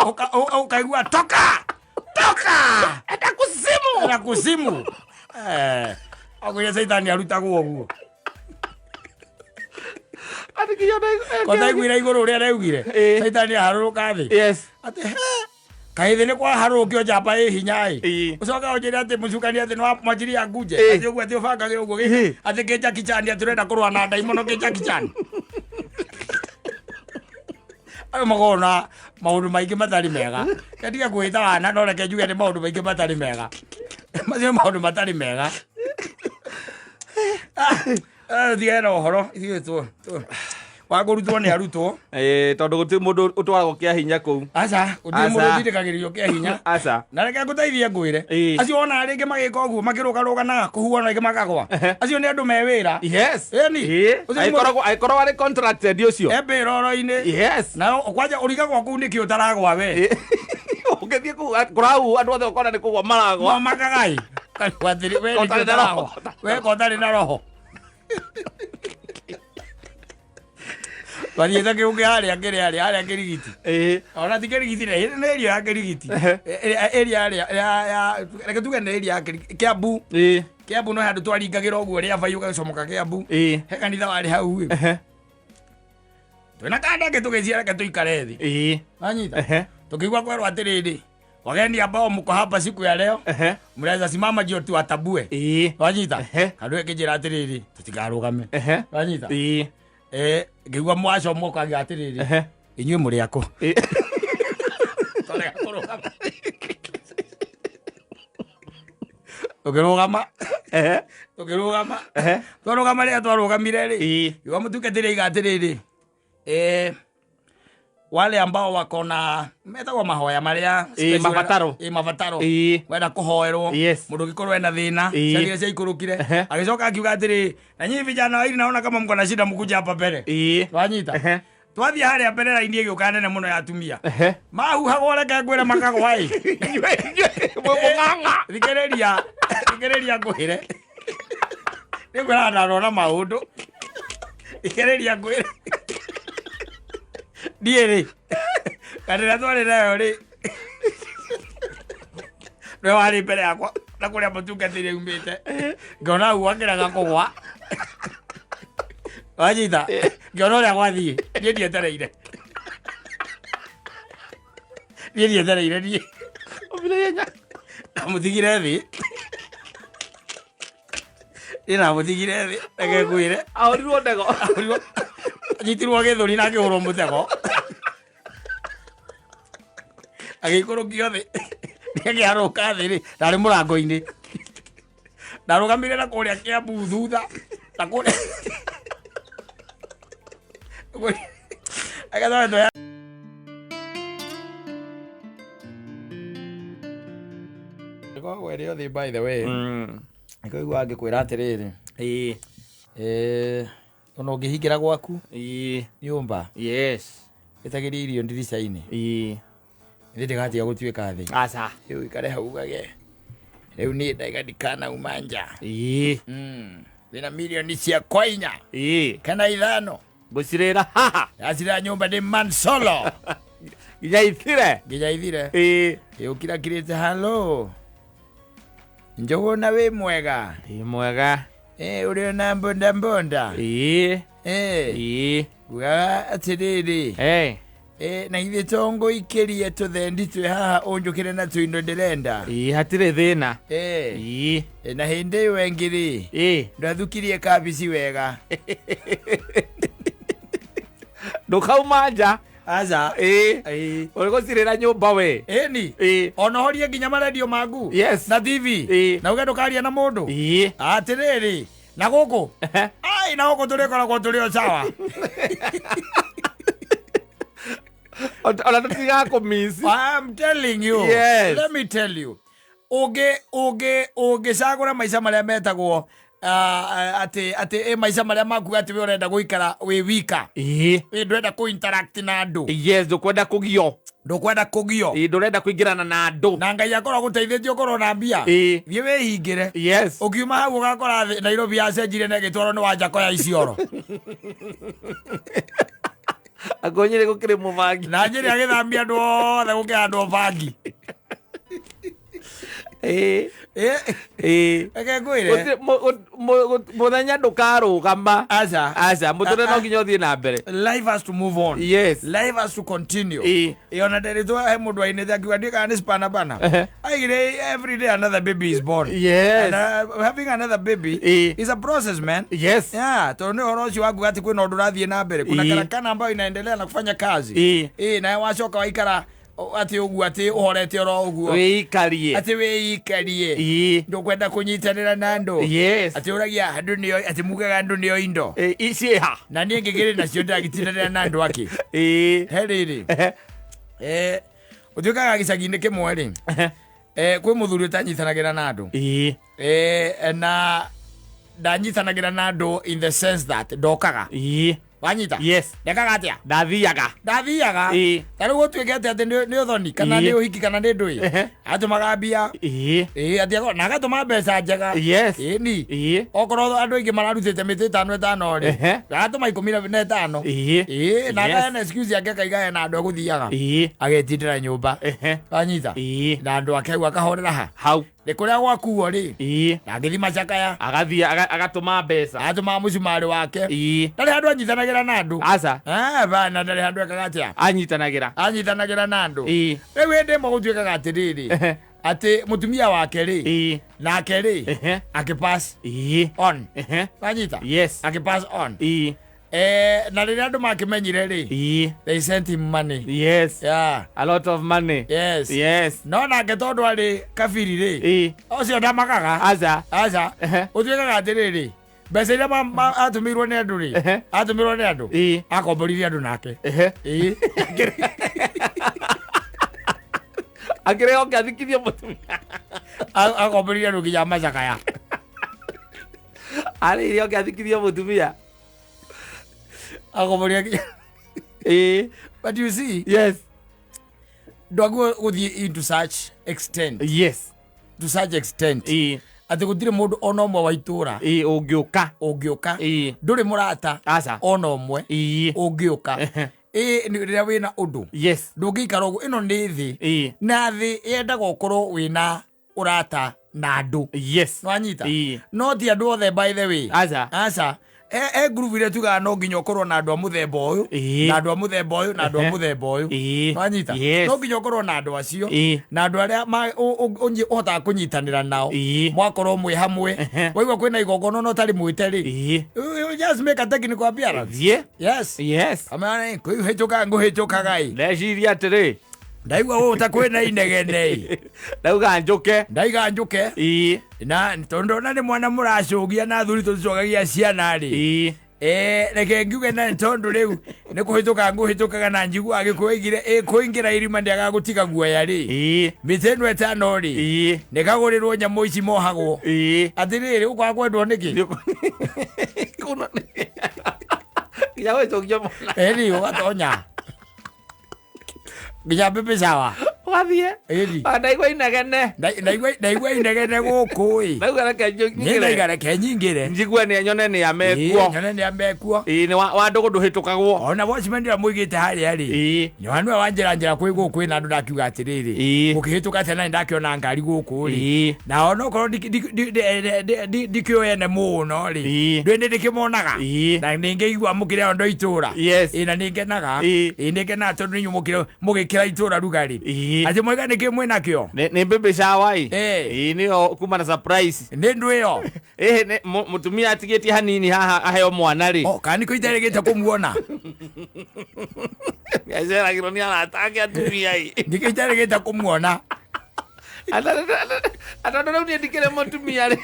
Ũkaigua toka! Toka! Enda kuzimu. Na kuzimu. Eh, akwĩra caitani arutagwo ũguo. Atĩ nginya ona- Ko ndaiguire igũrũ ũrĩa araugire. Ĩ. Caitani aharũrũka thĩ. Yes. Atĩ he kaĩ thĩ nĩ kwaharũrũkio njamba ĩ hinya ĩ. Ĩ. Ũcoke ũnjĩre atĩ mũcukani atĩ nĩ mwanjiri ya ngunje. Ĩ. Atĩ ũguo atĩ ũbangage ũguo Ĩ. gĩ. Atĩ kĩ Jackie Chan atĩ ũrenda kũrũa na ndaimono kĩ Jackie Chan. Ayo makoragwo na maũndũ maingĩ matarĩ mega. Kendiga kwĩta wana no reke njuge nĩ maũndũ maingĩ matarĩ mega. Macio nĩ maũndũ matarĩ mega. Ah, tigane na ũhoro ithuĩ wa kũrutwo nĩ arutwo. Eh, tondũ gũtirĩ mũndũ ũtwaragwo kĩa hinya kũu. Aca, gũtirĩ Aca. mũndũ ũtindĩkagĩrĩrio kĩa hinya. Aca. Na reke ngũteithie ngwĩre. Ĩĩ. Acio wona rĩngĩ magĩka ũguo makĩrũgarũga na kũhuo na rĩngĩ makagwa. Acio nĩ andũ me wĩra. Yes. Ĩni. Ĩĩ. Ũcio nĩ mũndũ- Angĩkoragwo arĩ contracted ũcio. E mbĩroro-inĩ. Yes. Na kwanja ũrigagwo kũu nĩkĩ ũtaragwa we. Ĩĩ. Ũngĩthiĩ kũu kũrahuhwo andũ othe ũkona nĩ kũgwa maragwa. Mamakagai. Atĩrĩ, we nĩkĩ Kotarĩ na roho. ũtaragwa? We kotarĩ na roho. Twathiĩte kĩũngĩ harĩa kĩrĩa harĩa harĩa kĩrigiti. Ĩĩ. Ona ti kĩrigiti nĩ nĩ area ya kĩrigiti. Area harĩa ya reke tuge nĩ area ya Kĩrigiti- Kĩambu. Ĩĩ. Kĩambu no handũ twaringagĩra ũguo rĩa bai ũgacomoka Kĩambu. Ĩĩ. He kanitha warĩ hau ĩ. Ehe. Twĩna kandenge tũgĩciara reke tũikare thĩ. Ĩĩ. Wanyita? Ehe. Tukigua kwerwo atĩrĩrĩ, wageni ambao mko hapa siku ya leo Ehe. mnaweza simama juu tuwatabue. Ĩĩ. Wanyita? Ehe. Handũ ĩkĩnjĩra atĩrĩrĩ, tũtikarũgame. Ehe. Wanyita? Ĩĩ. Eh, ngĩigua mwaco mokaga atĩrĩrĩ, Ehe. inyuĩ mũrĩ akũ? Ĩĩ. Twarega kũrũgama. Tũkĩrũgama, Ehe. tũkĩrũgama. Ehe. Twarũgama rĩrĩa twarũgamire rĩ, Ĩĩ. igua mũtungatĩri aiga atĩrĩrĩ, eh, wale ambao wako na metagwo mahoya marĩa Ĩĩ, special- mabataro. Ĩĩ, mabataro Ĩĩ. wenda kũhoerwo Yes. mũndũ ũngĩkorwo ena thĩna Ĩĩ. ciathire ciaikũrũkire Ehe. agĩcoka akiuga atĩrĩ na nyinyi vijana wairi naona kama mko na shida mkuja hapa mbele Ĩĩ. wanyita Ehe. twathiĩ harĩa mbere raini ĩgĩũka nene mũno ya atumia Ehe. mahuhagwo reke ngwĩre makagwa ĩ Inyuĩ inyuĩ mwĩ mũng'ang'a. thikĩrĩria thikĩrĩria ngwĩre nĩngwĩraga ndarona maũndũ thikĩrĩria ngwĩre niĩ rĩ kanĩra twarĩ nayo rĩ nĩwe warĩ mbere yakwa na kũrĩa mũtungatĩri aumĩte ngĩona hau akĩrega kũgwa wanyita ngĩona ũrĩa gwathiĩ niĩ ndietereire niĩ ndietereire niĩ Ũmire ihenya. ndamũtigire thĩ niĩ ndamũtigire thĩ reke ngwĩre Ahũrirwo ndego. Anyitirwo gĩthũri na akĩhũrwo mũtego agĩikũrũkio thĩ nĩakĩharũka thĩ rĩ ndarĩ mũrango-inĩ ndarũgamire na kũrĩa Kĩambu thutha na kũrĩa Agatha Ĩkoragwo ĩrĩ o thĩ by the way nĩkũigua ngĩkwĩra atĩrĩrĩ Ĩĩ. eh, ona ũngĩhingĩra gwaku Ĩĩ. nyũmba Yes. ĩtagĩria irio ndirica-inĩ Ĩĩ. ithĩ ndĩgatiga gũtuĩka thĩ Aca. rĩu ikare hau ugage rĩu niĩ ndaiga ndikanauma nja Ĩĩ. Ndĩna mirioni ciakwa 4 Ĩĩ. kana 5 Ngũcirĩra haha. ndacira nyũmba ndĩ man solo Nginya ithire. nginya ithire Ĩĩ. ĩũkirakirĩte halo Njũgũna wĩ mwega Ndĩ mwega. Eh, ũrĩ ona mbonda mbonda Ĩĩ. Eh, Ĩĩ. ngugaga atĩrĩrĩ Eh. Eh, na ithuĩ to ngũikĩrie tũthendi twĩ haha ũnjũkĩre na tũindo ndĩrenda Ĩĩ hatirĩ thĩna. Eh, Ĩĩ. eh, na hĩndĩ ĩyo ĩngĩ rĩ Ĩĩ. ndwathukirie kabici wega Ndũkauma nja. aca Ĩĩ. Ĩĩ. Ũrĩ gũcirĩra nyũmba we. ĩni Ĩĩ. ona horie nginya marendio maku Yes. na TV Ĩĩ. na uge ndũkaria na mũndũ Ĩĩ. atĩrĩrĩ Na gũkũ ai, na gũkũ tũrĩkoragwo tũrĩ o sawa. Ona tũtigaga kũmiss. I'm telling you. Yes. Let me tell you, ũngĩ ũngĩ ũngĩcagũra maica marĩa metagwo atĩ ĩ maica marĩa makuga atĩ we ũrenda gũikara wĩ wika, ĩ ndũrenda kũ interact na andũ. Yes, ndũkwenda kũgio. Ndũkwenda kũgio. Ndũrenda kũingĩrana na andũ. Na Ngai akorwo agũteithĩtie ũkorwo na mbia, thiĩ wĩhingĩre. Ũkiuma hau ũgakora Nairobi yacenjirie na ĩgĩtwarwo nĩ Wanjakoya Isiolo. Angonyere gũkĩrĩ mũbangi. Na Njĩrĩ agĩthambia andũ othe gũkĩhandwo bangi. Reke ngwĩre. Gũtirĩ mũthenya ndũkarũgama. Aca. Aca, mũtũrĩre no nginya ũthiĩ na mbere. Life has to move on. Yes. Life has to continue. Ona nderitwo he mũndũ ainĩte akiuga ndiũĩ kana nĩ spana bana. Aigire every day another baby is born. Yes. And having another baby is a process, man. Yes. Yeah, tondũ nĩ ũhoro ũcio wakuga atĩ kwĩna ũndũ ũrathiĩ na mbere. Kuna karakana ambayo inaendelea na kufanya kazi. Nawe wacoka waikara atĩ ũguo atĩ ũhorete oro ũguo. Wĩikarie. Atĩ wĩikarie. Ndũkwenda kũnyitanĩra na andũ. Yes. Atĩ ũragia andũ nĩo, atĩ mugaga andũ nĩo indo. Ici ha. Na niĩ ngĩkĩrĩ nacio ndĩragĩtindanĩra na andũ akĩ. He rĩrĩ. Ũtuĩkaga gĩcagi-inĩ kĩmwe rĩ. Kwĩ mũthuri ũtanyitanagĩra na andũ. Na ndanyitanagĩra na andũ in the sense that ndokaga. Wanyita? Yes. Ndekaga atĩa? Ndathiaga. Ndathiaga. Ta rĩu gũtuĩke atĩ atĩ nĩ ũthoni, kana nĩ ũhiki, kana nĩ ndũĩ. Atũmaga mbia. Atĩ na agatũma mbeca njega. Yes. Ni. Okorwo andũ aingĩ mararutĩte mĩtĩ ĩtano ĩtano rĩ. Agatũma ikũmi na ĩtano. Na akaheana excuse yake akaiga hena andũ egũthiaga. Agetindĩra nyũmba. Wanyita? Na andũ ake hau akahorera ha? Hau. Nĩ kũrĩa gwakuo rĩ. Na agĩthiĩ macakaya. Agathiĩ, agatũma mbeca. Agatũma mũcumarĩ wake. Ndarĩ handũ anyitanagĩra na andũ. Aca. Bana, ndarĩ handũ ekaga atĩa? Anyitanagĩra. Anyitanagĩra na andũ. Rĩu hĩndĩ ĩmwe gũtuĩkaga atĩrĩrĩ, atĩ mũtumia wake rĩ, nake rĩ, akĩpass on. Wanyita? Yes. Akĩpass on. Na rĩrĩa andũ makĩmenyire rĩ, they sent him money. Yes. Yeah. A lot of money. Yes. Yes. No nake tondũ arĩ kabiri rĩ, ũcio ndamakaga. Aca. Aca. Ũtuĩkaga atĩrĩrĩ, mbeca iria atũmĩirwo nĩ andũ rĩ, atũmĩirwo nĩ andũ, akomboririe andũ nake. Akĩrĩ oke athikithie mũtumia. Akomboririe andũ nginya macakaya. Arĩire oke athikithie mũtumia. Akomboririe nginya. But you see, Yes. ndwaguo gũthiĩ into such extent. Yes. To such extent. Atĩ gũtirĩ mũndũ ona ũmwe wa itũũra Ũngĩũka. Ũngĩũka. Ndũrĩ mũrata Aca. ona ũmwe ũngĩũka. Nĩ rĩrĩa wĩna ũndũ. Yes. Ndũngĩikara ũguo, ĩno nĩ thĩ. Na thĩ yendaga ũkorwo wĩna ũrata na andũ. Yes. Nĩwanyita? No ti andũ othe, by the way. Aca. Aca. Group iria tugaga no nginya ũkorwo na andũ a mũthemba ũyũ, na andũ a mũthemba ũyũ, na andũ a mũthemba ũyũ. Nĩwanyita? Yes. No nginya ũkorwo na andũ acio, na andũ arĩa ũhotaga kũnyitanĩra nao. Mwakorwo mwĩ hamwe. Waigua kwĩna igongona no ũtarĩ mwĩte rĩ. You just make a technical appearance. Thiĩ. Yes. Yes. Amana, kwĩhĩtũka, ngũhĩtũkaga ĩ. Ndeciria atĩrĩ. Ndaigua ũũ ta kwĩna inegene ĩ. Ndauga njũke. Ndaiga njũke. Na tondũ ndona nĩ mwana mũracũgia na athuri tũticogagia ciana rĩ. Reke ngiuge na tondũ rĩu nĩ kũhĩtũka ngũhĩtũkaga na njiguaga Gĩkũyũ oigire, kũingĩra irima ndĩagaga gũtiga guoya rĩ. Mĩtĩ ĩno ĩtano rĩ, nĩ kagũrĩrwo nyamũ ici mohagwo. Atĩrĩrĩ, ũkwaga kwendwo nĩkĩ? Nginya gwĩcokia mwana. Ĩni, ũgatonya. Nginya mbembe sawa. Ũgathiĩ. Ĩni. Ndaigua inegene. Ndaigua inegene gũkũ ĩ. Ndauga reke Niĩ ndauga reke nyingĩre. Njigue nĩ nyone nĩ amekuo. Nyone nĩ amekuo. Nĩ wa ndũgũ ndũhĩtũkagwo. Ona watchman ũrĩa mũigĩte harĩa rĩ. Nĩ wa nĩwe wanjĩra njĩra kwĩ gũkũ kwĩna andũ ndakiuga atĩrĩrĩ. Gũkĩhĩtũka atĩa na nĩndakĩona ngari gũkũ rĩ. Na ona okorwo ndikĩũĩ ene mũno rĩ. Ndũĩ nĩ ndĩkĩmonaga. Na nĩ ngĩigua mũkĩrĩ andũ a itũũra. Yes. Na nĩ ngenaga. Nĩ ngenaga tondũ nĩ inyuĩ mũgĩkĩra itũũra rugarĩ. Atĩ mwaiga nĩkĩ mwĩnakĩo? Nĩ mbembe cia wai. Nĩyo kuma na surprise. Nĩ ndũ ĩyo? Nĩ mũtumia atigĩtie hanini haha aheo mwana rĩ. Oh, kana nĩkĩo iteregĩte kũmuona? Nĩaceragĩrwo nĩ arata ake atumia ĩ. Nĩkĩo iteregĩte kũmuona? Ata tondũ rĩu niĩ ndikĩrĩ mũtumia rĩ.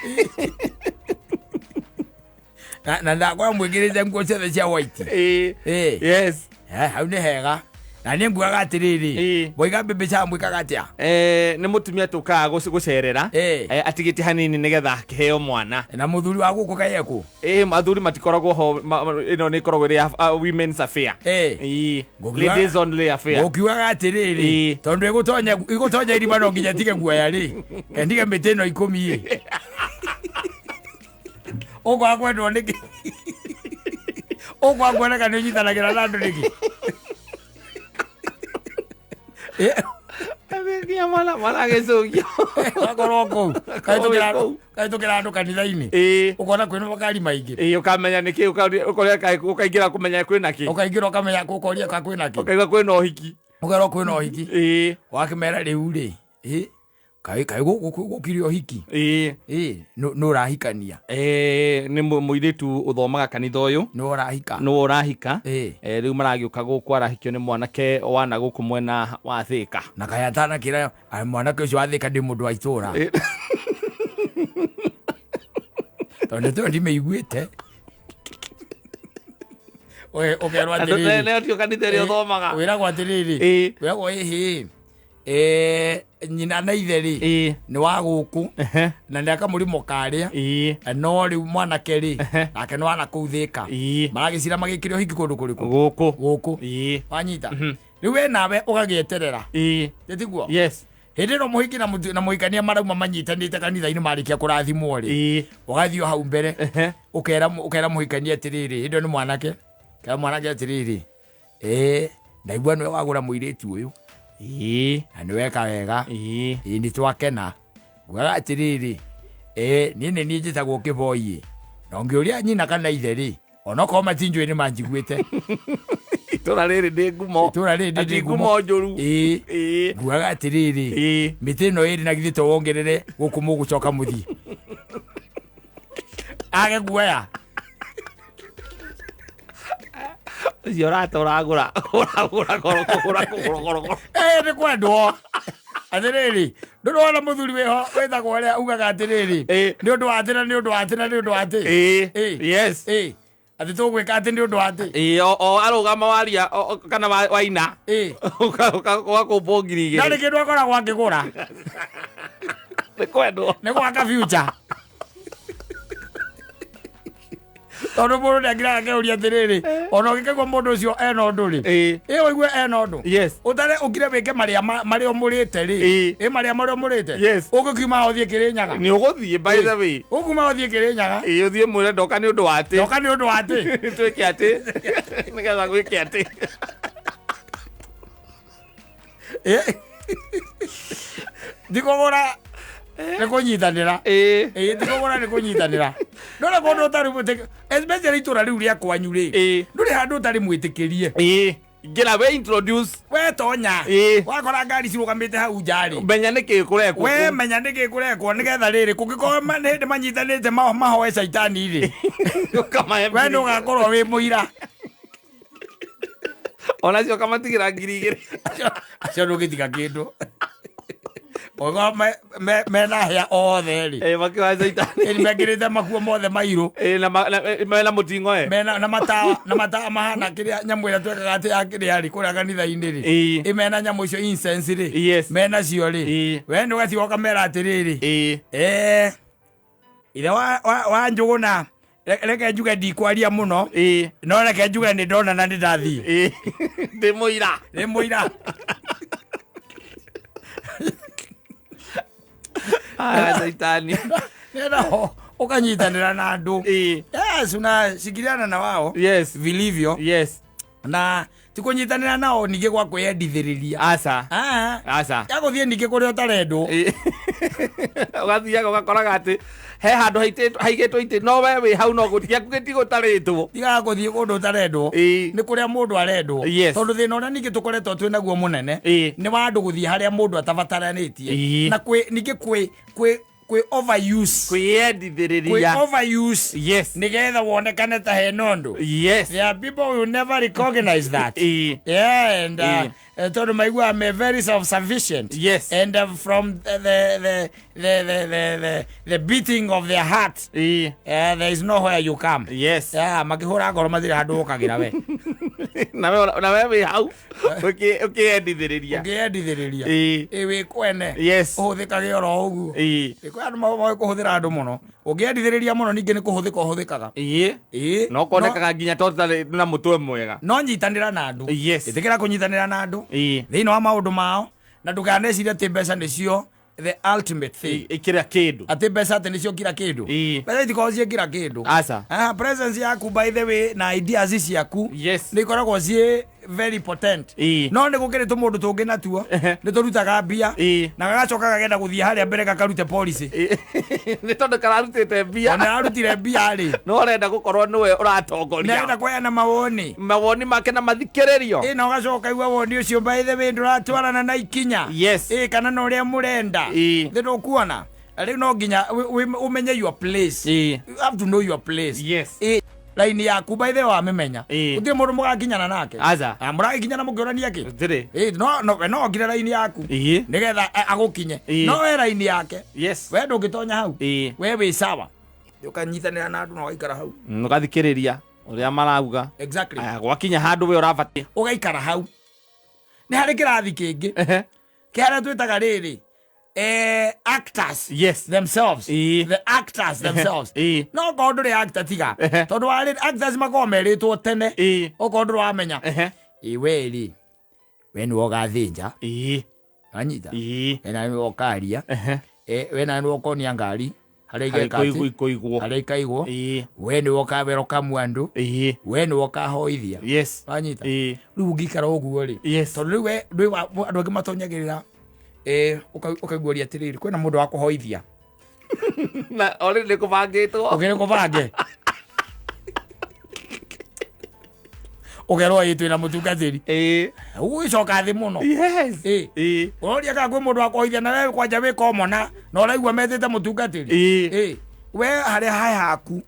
Na na ndakora mwĩkĩrĩte nguo ciothe cia white. Ĩĩ. Ĩĩ. Yes. Eh, hau nĩ hega. Na niĩ nguaga atĩrĩrĩ, Ĩĩ. waiga baby shower mwĩkaga atĩa? Eh, nĩ mũtumia tũkaga gũcerera. Ĩĩ. Eh, atigĩte hanini nĩgetha akĩheo mwana. Na mũthuri wa gũkũ kaĩ ekũ? Ĩĩ, athuri matikoragwo ho, ĩno nĩ ĩkoragwo ĩrĩ ya women's affair. Ĩĩ. Ĩĩ. Ngũkiuga- Ladies only affair. Ngũkiugaga atĩrĩrĩ, Ĩĩ. tondũ ĩgũtonya ĩgũtonya irima no nginya tige guoya rĩ, ndige mĩtĩ ĩno 10 ĩ. Ũkwaga kwendwo nĩkĩ? Ũkwaga kuoneka nĩ ũnyitanagĩra na andũ nĩkĩ? Ĩ, Nginya mwana mwana agĩcũgio. Wakorwo kũu wĩ kũu. kahĩtũkĩra andũ kanitha-inĩ, Ĩĩ. ũkona kwĩna makari maingĩ. Ĩĩ, ũkamenya nĩkĩ, ũkoria ũkaingĩra kũmenya kwĩna kĩ. Ũkaingĩra ũkamenya ũkoria ka kwĩna kĩ. Ũkaigua kwĩna ũhiki. Ũkerwo kwĩna ũhiki. Ĩĩ. Wakĩmera rĩu rĩ, ĩ, kaĩ kaĩ gũkũ gũkire ũhiki? Ĩĩ. Ĩ, nũ ũrahikania? Eh, nĩ mũirĩtu ũthomaga kanitha ũyũ. Nũ ũrahika? Nĩ ũrahika. Ĩĩ. Eh, rĩu maragĩũka gũkũ arahikio nĩ mwanake wana gũkũ mwena wa Thĩka. Na kaĩ atanakĩra mwanake ũcio wa Thĩka ndĩ mũndũ wa itũra. Ĩĩ. Tondũ ndeto ĩyo ndimĩiguĩte. Ũkerwo Andũ atĩrĩrĩ. nĩo tio kanitha ĩrĩa ũthomaga. Wĩragwo atĩrĩrĩ. Ĩĩ. Wĩragwo ĩhĩ. Eh, nyina na ithe rĩ, Ĩĩ. nĩ wa gũkũ Ehe. na nĩ akamũrĩmo karĩa. Ĩĩ. No rĩu mwanake rĩ, nake nĩ wana kũu Thĩka. Ĩĩ. Maragĩcira magĩkĩre ũhiki kũndũ kũrĩkũ? Gũkũ. Gũkũ. Ĩĩ. Wanyita. Rĩu we nawe ũgagĩeterera. Ĩĩ. Tiguo? Yes. Hĩndĩ ĩno mũhiki na mũhikania marauma manyitanĩte kanitha-inĩ marĩkia kũrathimwo rĩ, Ĩĩ. ũgathiĩ o hau mbere, Ehe. ũkera mũhikania atĩrĩrĩ, hĩndĩ ĩyo nĩ mwanake, ũkera mwanake atĩrĩrĩ, ĩĩ, ndaigua nĩwe wagũra mũirĩtu ũyũ. Ĩĩ. Na nĩ weka wega. Ĩĩ. Ĩĩ, nĩ twakena. Ngugaga atĩrĩrĩ, ĩĩ, niĩ nĩ niĩ njĩtagwo Kĩboi. Na ũngĩũria nyina kana ithe rĩ, onokorwo matinjũĩ nĩ manjiguĩte. Itũra rĩrĩ nĩ ngumo. Itũra rĩrĩ nĩ Ati ngumo. ngumo njũru. Ĩĩ. Ĩĩ. Ngugaga atĩrĩrĩ, Ĩĩ. mĩtĩ ĩno ĩrĩ na githĩ to wongerere gũkũ mũgũcoka mũthiĩ. Age guoya. Ũcio ũrata ũragũra, ũragũra goro, kũgũra, kũgũra goro, goro. Ĩĩ, nĩ kwendwo. Atĩrĩrĩ, ndũrona mũthuri wĩho wĩtagwo ũrĩa ugaga atĩrĩrĩ, Ĩĩ. nĩ ũndũ wa atĩ na nĩ ũndũ wa atĩ na nĩ ũndũ wa atĩ. Ĩĩ. Ĩĩ. Yes. Ĩĩ. Atĩ tũgwĩka atĩ nĩ ũndũ wa atĩ. Ĩĩ, o arũgama waria, kana waina. Ĩĩ. Ũgakũmbwo ngiri Ndarĩ igĩrĩ. kĩndũ akoragwo akĩgũra. Nĩ kwendwo. Nĩ gwaka future. Tondũ mũndũ nĩ akiraga akeuria atĩrĩrĩ, ona ũngĩkaigua mũndũ ũcio ena ũndũ rĩ, Ĩĩ. ĩ ũigue ena ũndũ. Yes. Ũtare ũkire wĩke marĩa marĩa ũmũrĩte rĩ. Ĩĩ. Ĩ marĩa marĩa ũmũrĩte. Yes. Ũgũkiuma ũthiĩ Kĩrĩnyaga. Nĩ ũgũthiĩ, by the way. Ũgũkiuma ũthiĩ Kĩrĩnyaga. Ĩĩ, ũthiĩ mwĩre ndoka nĩ ũndũ wa atĩ. Ndoka nĩ ũndũ wa atĩ. Twĩke atĩ. Nĩgetha gwĩke atĩ. Ĩ. Ndikũgũra nĩ kũnyitanĩra. Ĩĩ. Ĩĩ, ndikũgũra nĩ kũnyitanĩra. Ndũrĩ kũndũ ũtarĩ mwĩtĩkĩrie, especially itũra rĩu rĩa kwanyu rĩ. Ĩĩ. Ndũrĩ handũ ũtarĩ mwĩtĩkĩrie. Ĩĩ. Ingĩra we introduce. We tonya. Ĩĩ. Wakora ngari cirũgamĩte hau nja rĩ. Menya nĩkĩ kũrekwo. We menya nĩkĩ kũrekwo nĩgetha rĩrĩ kũngĩkorwo nĩ hĩndĩ manyitanĩte mahoe caitani rĩ. Ũkamahe We ngiri. nĩ ũgakorwo wĩ mũira. Onacio ũkamatigĩra ngiri igĩrĩ. Acio ndũngĩtiga kĩndũ. Ũgĩkorwo mena hĩa othe rĩ. Ĩĩ, makĩhoya caitani. Ĩni mekĩrĩte makuo mothe mairũ. Ĩĩ, na mena mũting'oe. Mena na matawa, na matawa mahana kĩrĩa nyamũ ĩrĩa twekaga atĩ ya kĩrĩa rĩ, kũrĩa kanitha-inĩ rĩ. Ĩĩ. Ĩ mena nyamũ icio incense rĩ. Yes. Mena cio rĩ. Ĩĩ. We nĩ ũgathiĩ ũkamera atĩrĩrĩ. Ĩĩ. Ithe wa Njũgũna, reke njuge ndikwaria mũno. Ĩĩ. No reke njuge nĩ ndona na nĩ ndathiĩ. Ĩĩ. Ndĩ mũira. Ndĩ mũira. Aya, caitani. Nĩgetha ũkanyitanĩra na andũ. Ĩĩ. Yes, unashikiliana na wao. Yes. Vilivyo. Yes. Na ti kũnyitanĩra nao ningĩ gwa kwĩyendithĩrĩria. Aca. Ah. Aca. Ya gũthiĩ ningĩ kũrĩa ũtarendwo. Ĩĩ. Ũgathiaga ũgakoraga atĩ he handũ haigĩtwo itĩ no we wĩ hau no gĩaku gĩtigũtarĩtwo. Tigaga gũthiĩ kũndũ ũtarendwo. Ĩĩ. Nĩ kũrĩa mũndũ arendwo. Yes. Tondũ thĩna ũrĩa ningĩ tũkoretwo twĩ naguo mũnene Ĩĩ. nĩ wa andũ gũthiĩ harĩa mũndũ atabataranĩtie. Ĩĩ. Na ningĩ kwĩ overuse. Kwĩyendithĩrĩria. Kwĩ overuse. Yes. Nĩgetha wonekane ta hena ũndũ. Yes. There are people who will never recognize that. Ĩĩ. Yeah, and Ĩĩ. Tondũ maiguaga me very self sufficient. And from the beating of their heart, there is nowhere you come. Yeah, makĩhũra ngoro matirĩ handũ ũkagĩra we. Nawe wĩ hau ũkĩendithĩrĩria. Ũkĩendithĩrĩria. Ĩ wĩ kwene. Ũhũthĩkage oro ũguo. Kwĩ andũ moĩ kũhũthĩra andũ mũno. Ũngĩendithĩrĩria mũno ningĩ nĩ kũhũthĩka ũhũthĩkaga. Ĩĩ. No konekaga nginya to ũtarĩ na mũtwe mwega. No nyitanĩra na andũ. Ĩtĩkĩra kũnyitanĩra na andũ thĩinĩ wa maũndũ mao, na ndũkanecirie atĩ mbeca nĩcio the ultimate thing. Kĩrĩa kĩndũ. Atĩ mbeca atĩ nĩcio kila kĩndũ. Mbeca itikoragwo ciĩ kila kĩndũ. Aca. Ah, presence yaku, by the way, na ideas ciaku nĩ ikoragwo ciĩ very potent. No nĩ gũkĩrĩ tũmũndũ tũngĩ natuo nĩ tũrutaga mbia na gagacoka gagenda gũthiĩ harĩa mbere gakarute policy. Nĩ tondũ kararutĩte mbia. Ona arutire mbia rĩ, no ũrenda gũkorwo nĩwe ũratongoria. Nĩarenda kũheana mawoni. Mawoni make na mathikĩrĩrio. Ĩ na ũgacoka ũkaigua woni ũcio, by the way, ndũratwarana na ikinya. Ĩ kana na ũrĩa mũrenda. Thĩ ndũkuona rĩu no nginya ũmenye your place. You have to know your place. Ĩ raini yaku, by the way, wamĩmenya, gũtirĩ mũndũ mũgakinyana nake. Aca. Ah, mũragĩkinyana mũkĩũrania kĩ? Gũtirĩ. Ĩ no we no okire raini yaku nĩgetha agũkinye. No we raini yake, we ndũngĩtonya hau. We wĩ sawa, ũkanyitanĩra na andũ na ũgaikara hau. Ũgathikĩrĩria ũrĩa marauga. Aya, gwakinya handũ we ũrabatie ũgaikara hau. Nĩ harĩ kĩrathi kĩngĩ kĩarĩa twĩtaga rĩrĩ, actors themselves. The actors themselves. No korwo ndũrĩ actor, tiga. Tondũ warĩ actors makoragwo merĩtwo tene. Okorwo ndũrĩ wamenya, ĩ we rĩ, we nĩwe ũgathĩnja. Wanyita? We nawe nĩwe ũkaria. We nawe nĩwe ũkonia ngari harĩa harĩa igeka atĩ, ikoigwo. Harĩa ikaigwo. We nĩwe ũkawerokamu andũ. We nĩwe ũkahoithia. Wanyita? Rĩu ũngĩikara ũguo rĩ, tondũ rĩu we ndwĩ andũ angĩ matonyagĩrĩra, ũkaiguaria atĩrĩrĩ, kwĩna mũndũ wa kũhoithia. Na already nĩ kũbangĩtwo. Ũkĩrĩ kũbange ũkerwo ĩ twĩna mũtungatĩri. Ũgũgĩcoka thĩ mũno. Ũroria kana kwĩ mũndũ wa kũhoithia, na we kwanja wĩ komona na ũraigua metĩte mũtungatĩri. We harĩa hae haku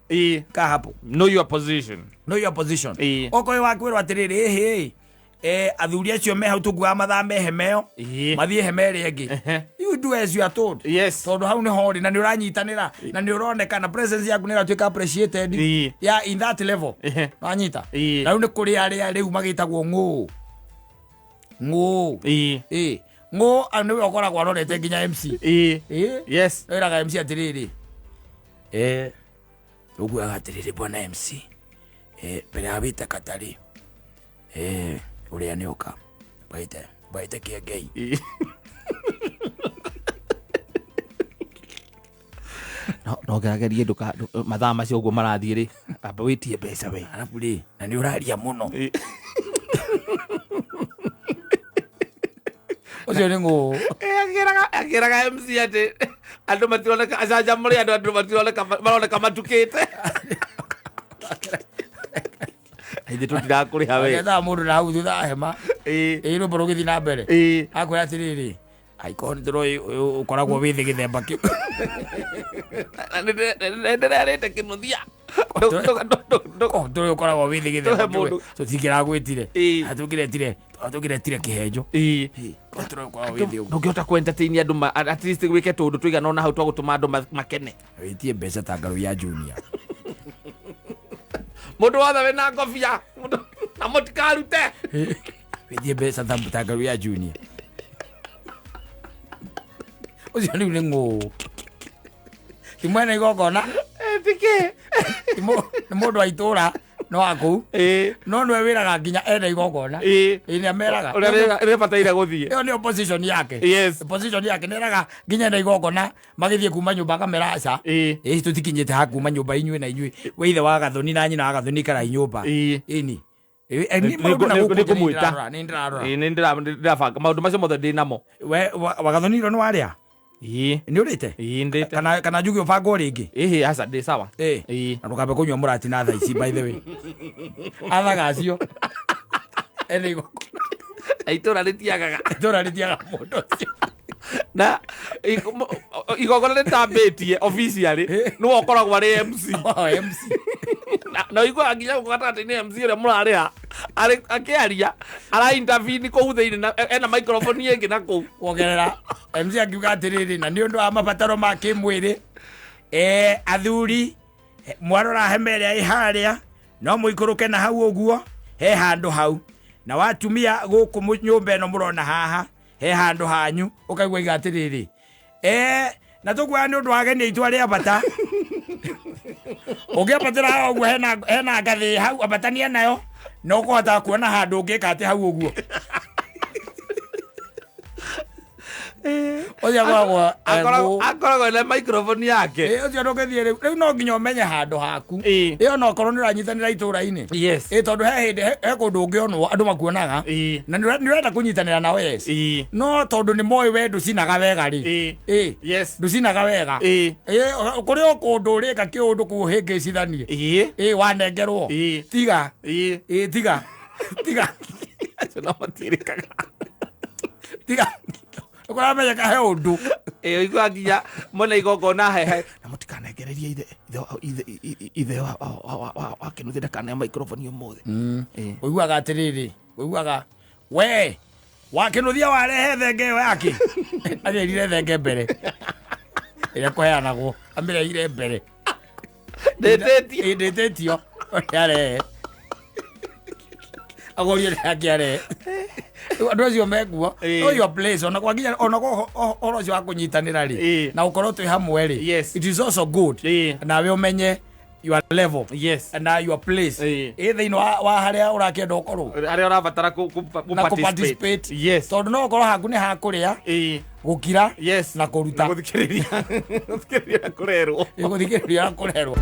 ka hapo. Know your position. Know your position. Okorwo wakwĩrwo atĩrĩrĩ, ĩhĩ, athuri acio me hau tũkuaga mathaa me hema ĩyo, mathiĩ hema ĩrĩa ĩngĩ, you do as you are told. Tondũ hau nĩho ũrĩ na nĩ ũranyitanĩra na nĩ ũroneka na presence yaku nĩ ĩratuĩka appreciated. Yeah, in that level. Wanyita? Na rĩu nĩ kũrĩ arĩa rĩu magĩtagwo ng'ũ ng'ũ. Ĩ ng'ũ nĩwe ũkoragwo arorete nginya MC. Ĩ wĩraga MC atĩrĩrĩ, ũguaga atĩrĩrĩ, bwana MC, mbere ya wĩte katarĩ, ũrĩa nĩ ũka baite baite kĩengei. No ngeragerie nduka mathaa macio ũguo marathiĩ rĩ, amba wĩtie mbeca we. Arabu rĩ, na nĩ ũraria mũno. Ũcio nĩ ng'ũ. Akĩraga MC atĩ andũ matironeka acanjamũre andũ, andũ matironeka, maroneka matukĩte. Ithuĩ tũtirakũrĩha we. Agethaga mũndũ na hau thutha wa hema. Ĩ rwĩmbo rũgĩthiĩ na mbere, akwĩra atĩrĩrĩ, angĩkorwo nĩ tũroĩ ũyũ ũkoragwo wĩ thĩ gĩthemba kĩu. Nĩndĩrarĩte kĩnuthia. Tũrĩ ũkoragwo wĩ thĩ gĩthemba Tũhe kĩu. Mũndũ. Tũtingĩragwĩtire. Tũngĩretire tũngĩretire kĩhenjo. Tũrĩ ũkoragwo wĩ thĩ ũguo. Ndũngĩhota kũ entertain andũ at least wĩke tũũndũ tũigana ũna hau twa gũtũma andũ makene. Wĩtie mbeca ta ngarũ ya junior. Mũndũ wothe wĩna ngobia na mũtikarute. Wĩtie mbeca ta ngarũ ya junior. Ũcio rĩu nĩ ng'ũ, ti mwene igongona. Tikĩ. Ti nĩ mũndũ wa itũra no wa kũu, no nĩwe wĩraga nginya ene igongona. Ĩ nĩ ameraga ũrĩa rĩbataire gũthiĩ. Ĩyo nĩyo position yake. Position yake nĩ eraga nginya ene igongona magĩthiĩ kuma nyũmba akamera aca, ĩ tũtikinyĩte ha kuma nyũmba inyuĩ na inyuĩ, we ithe wa Gathoni na nyina wa Gathoni ikarai nyũmba. Ĩni. Maũndũ na gũkũ nĩ kũmwĩta. Nĩ ndĩrarora. Nĩ ndĩrabanga maũndũ macio mothe ndĩ namo. We Wagathoni iro nĩ warĩa? Nĩ ũrĩte? Ĩĩ, ndĩte. Kana njuge ũbangwo rĩngĩ? Ĩhĩ, aca, ndĩ sawa. Na ndũkambe kũnyua mũratina thaa ici, by the way, athaga acio ene igongona. Na itũra rĩtiagaga. Itũra rĩtiaga mũndũ ũcio. Na igongona rĩtambĩtie officially nĩwe ũkoragwo arĩ MC. Oh, MC. Na ũiguaga nginya gũkũ gatagatĩ-inĩ MC ũrĩa mũrarĩha Arĩ akĩaria ara intervene kũu thĩinĩ na ena microphone ĩngĩ na kũu. Kuongerera MC akiuga atĩrĩrĩ, na nĩ ũndũ wa mabataro ma kĩmwĩrĩ, athuri, mwarora hema ĩrĩa ĩ harĩa no mũikũrũke na hau ũguo he handũ hau, na watumia gũkũ nyũmba ĩno mũrona haha he handũ hanyu. Ũkaigua iga atĩrĩrĩ, na tũkuoya nĩ ũndũ wa ageni aitũ arĩa bata, ũngĩambatĩra haha ũguo hena ngathĩ hau, ambatania nayo na ũkũhota kuona handũ ũngĩka atĩ hau ũguo. Ũcio akoragwo Akoragwo na microphone yake. Ũcio ndũngĩthiĩ rĩu, rĩu no nginya ũmenye handũ haku. Ĩyo no korwo nĩ ũranyitanĩra itũra-inĩ. Tondũ he hĩndĩ he kũndũ ũngĩonwo andũ makuonaga na nĩ ũrenda kũnyitanĩra nao, yes, no tondũ nĩ moĩ we ndũcinaga wega rĩ, ndũcinaga wega. Kũrĩ o kũndũ ũrĩka kĩũndũ kũhĩngĩcithanie. Wanengerwo. Tiga. Tiga, tiga. Acio no matirĩkaga. Tiga, ũkũramenyeka he ũndũ. Ũiguaga nginya mwena igongona hehe na mũtikanengererie ithe ithe ithe ithe wa wa wa wa wa Kĩnuthia ndakaneo microphone ũmũthĩ. Ũiguaga atĩrĩrĩ, ũiguaga we wakĩnũthia warehe thenge ĩyo yake, amĩrire thenge mbere ĩrĩa kũheanagwo, amĩrehire mbere. Ndĩtĩtio. Ndĩtĩtio arehe, agorio nĩ arehe. Andũ acio mekuo. Know your place. Ona kwa nginya ona kwa ũhoro ũcio wa kũnyitanĩra rĩ, na gũkorwo twĩ hamwe rĩ, it is also good nawe ũmenye your level na your place ĩ thĩinĩ wa harĩa ũrakĩenda ũkorwo harĩa ũrabatara na kũ participate. Tondũ no ũkorwo haku nĩ hakũrĩa, gũkira na kũruta. Na gũthikĩrĩria, gũthikĩrĩria na kũrerwo. Gũthikĩrĩria na kũrerwo.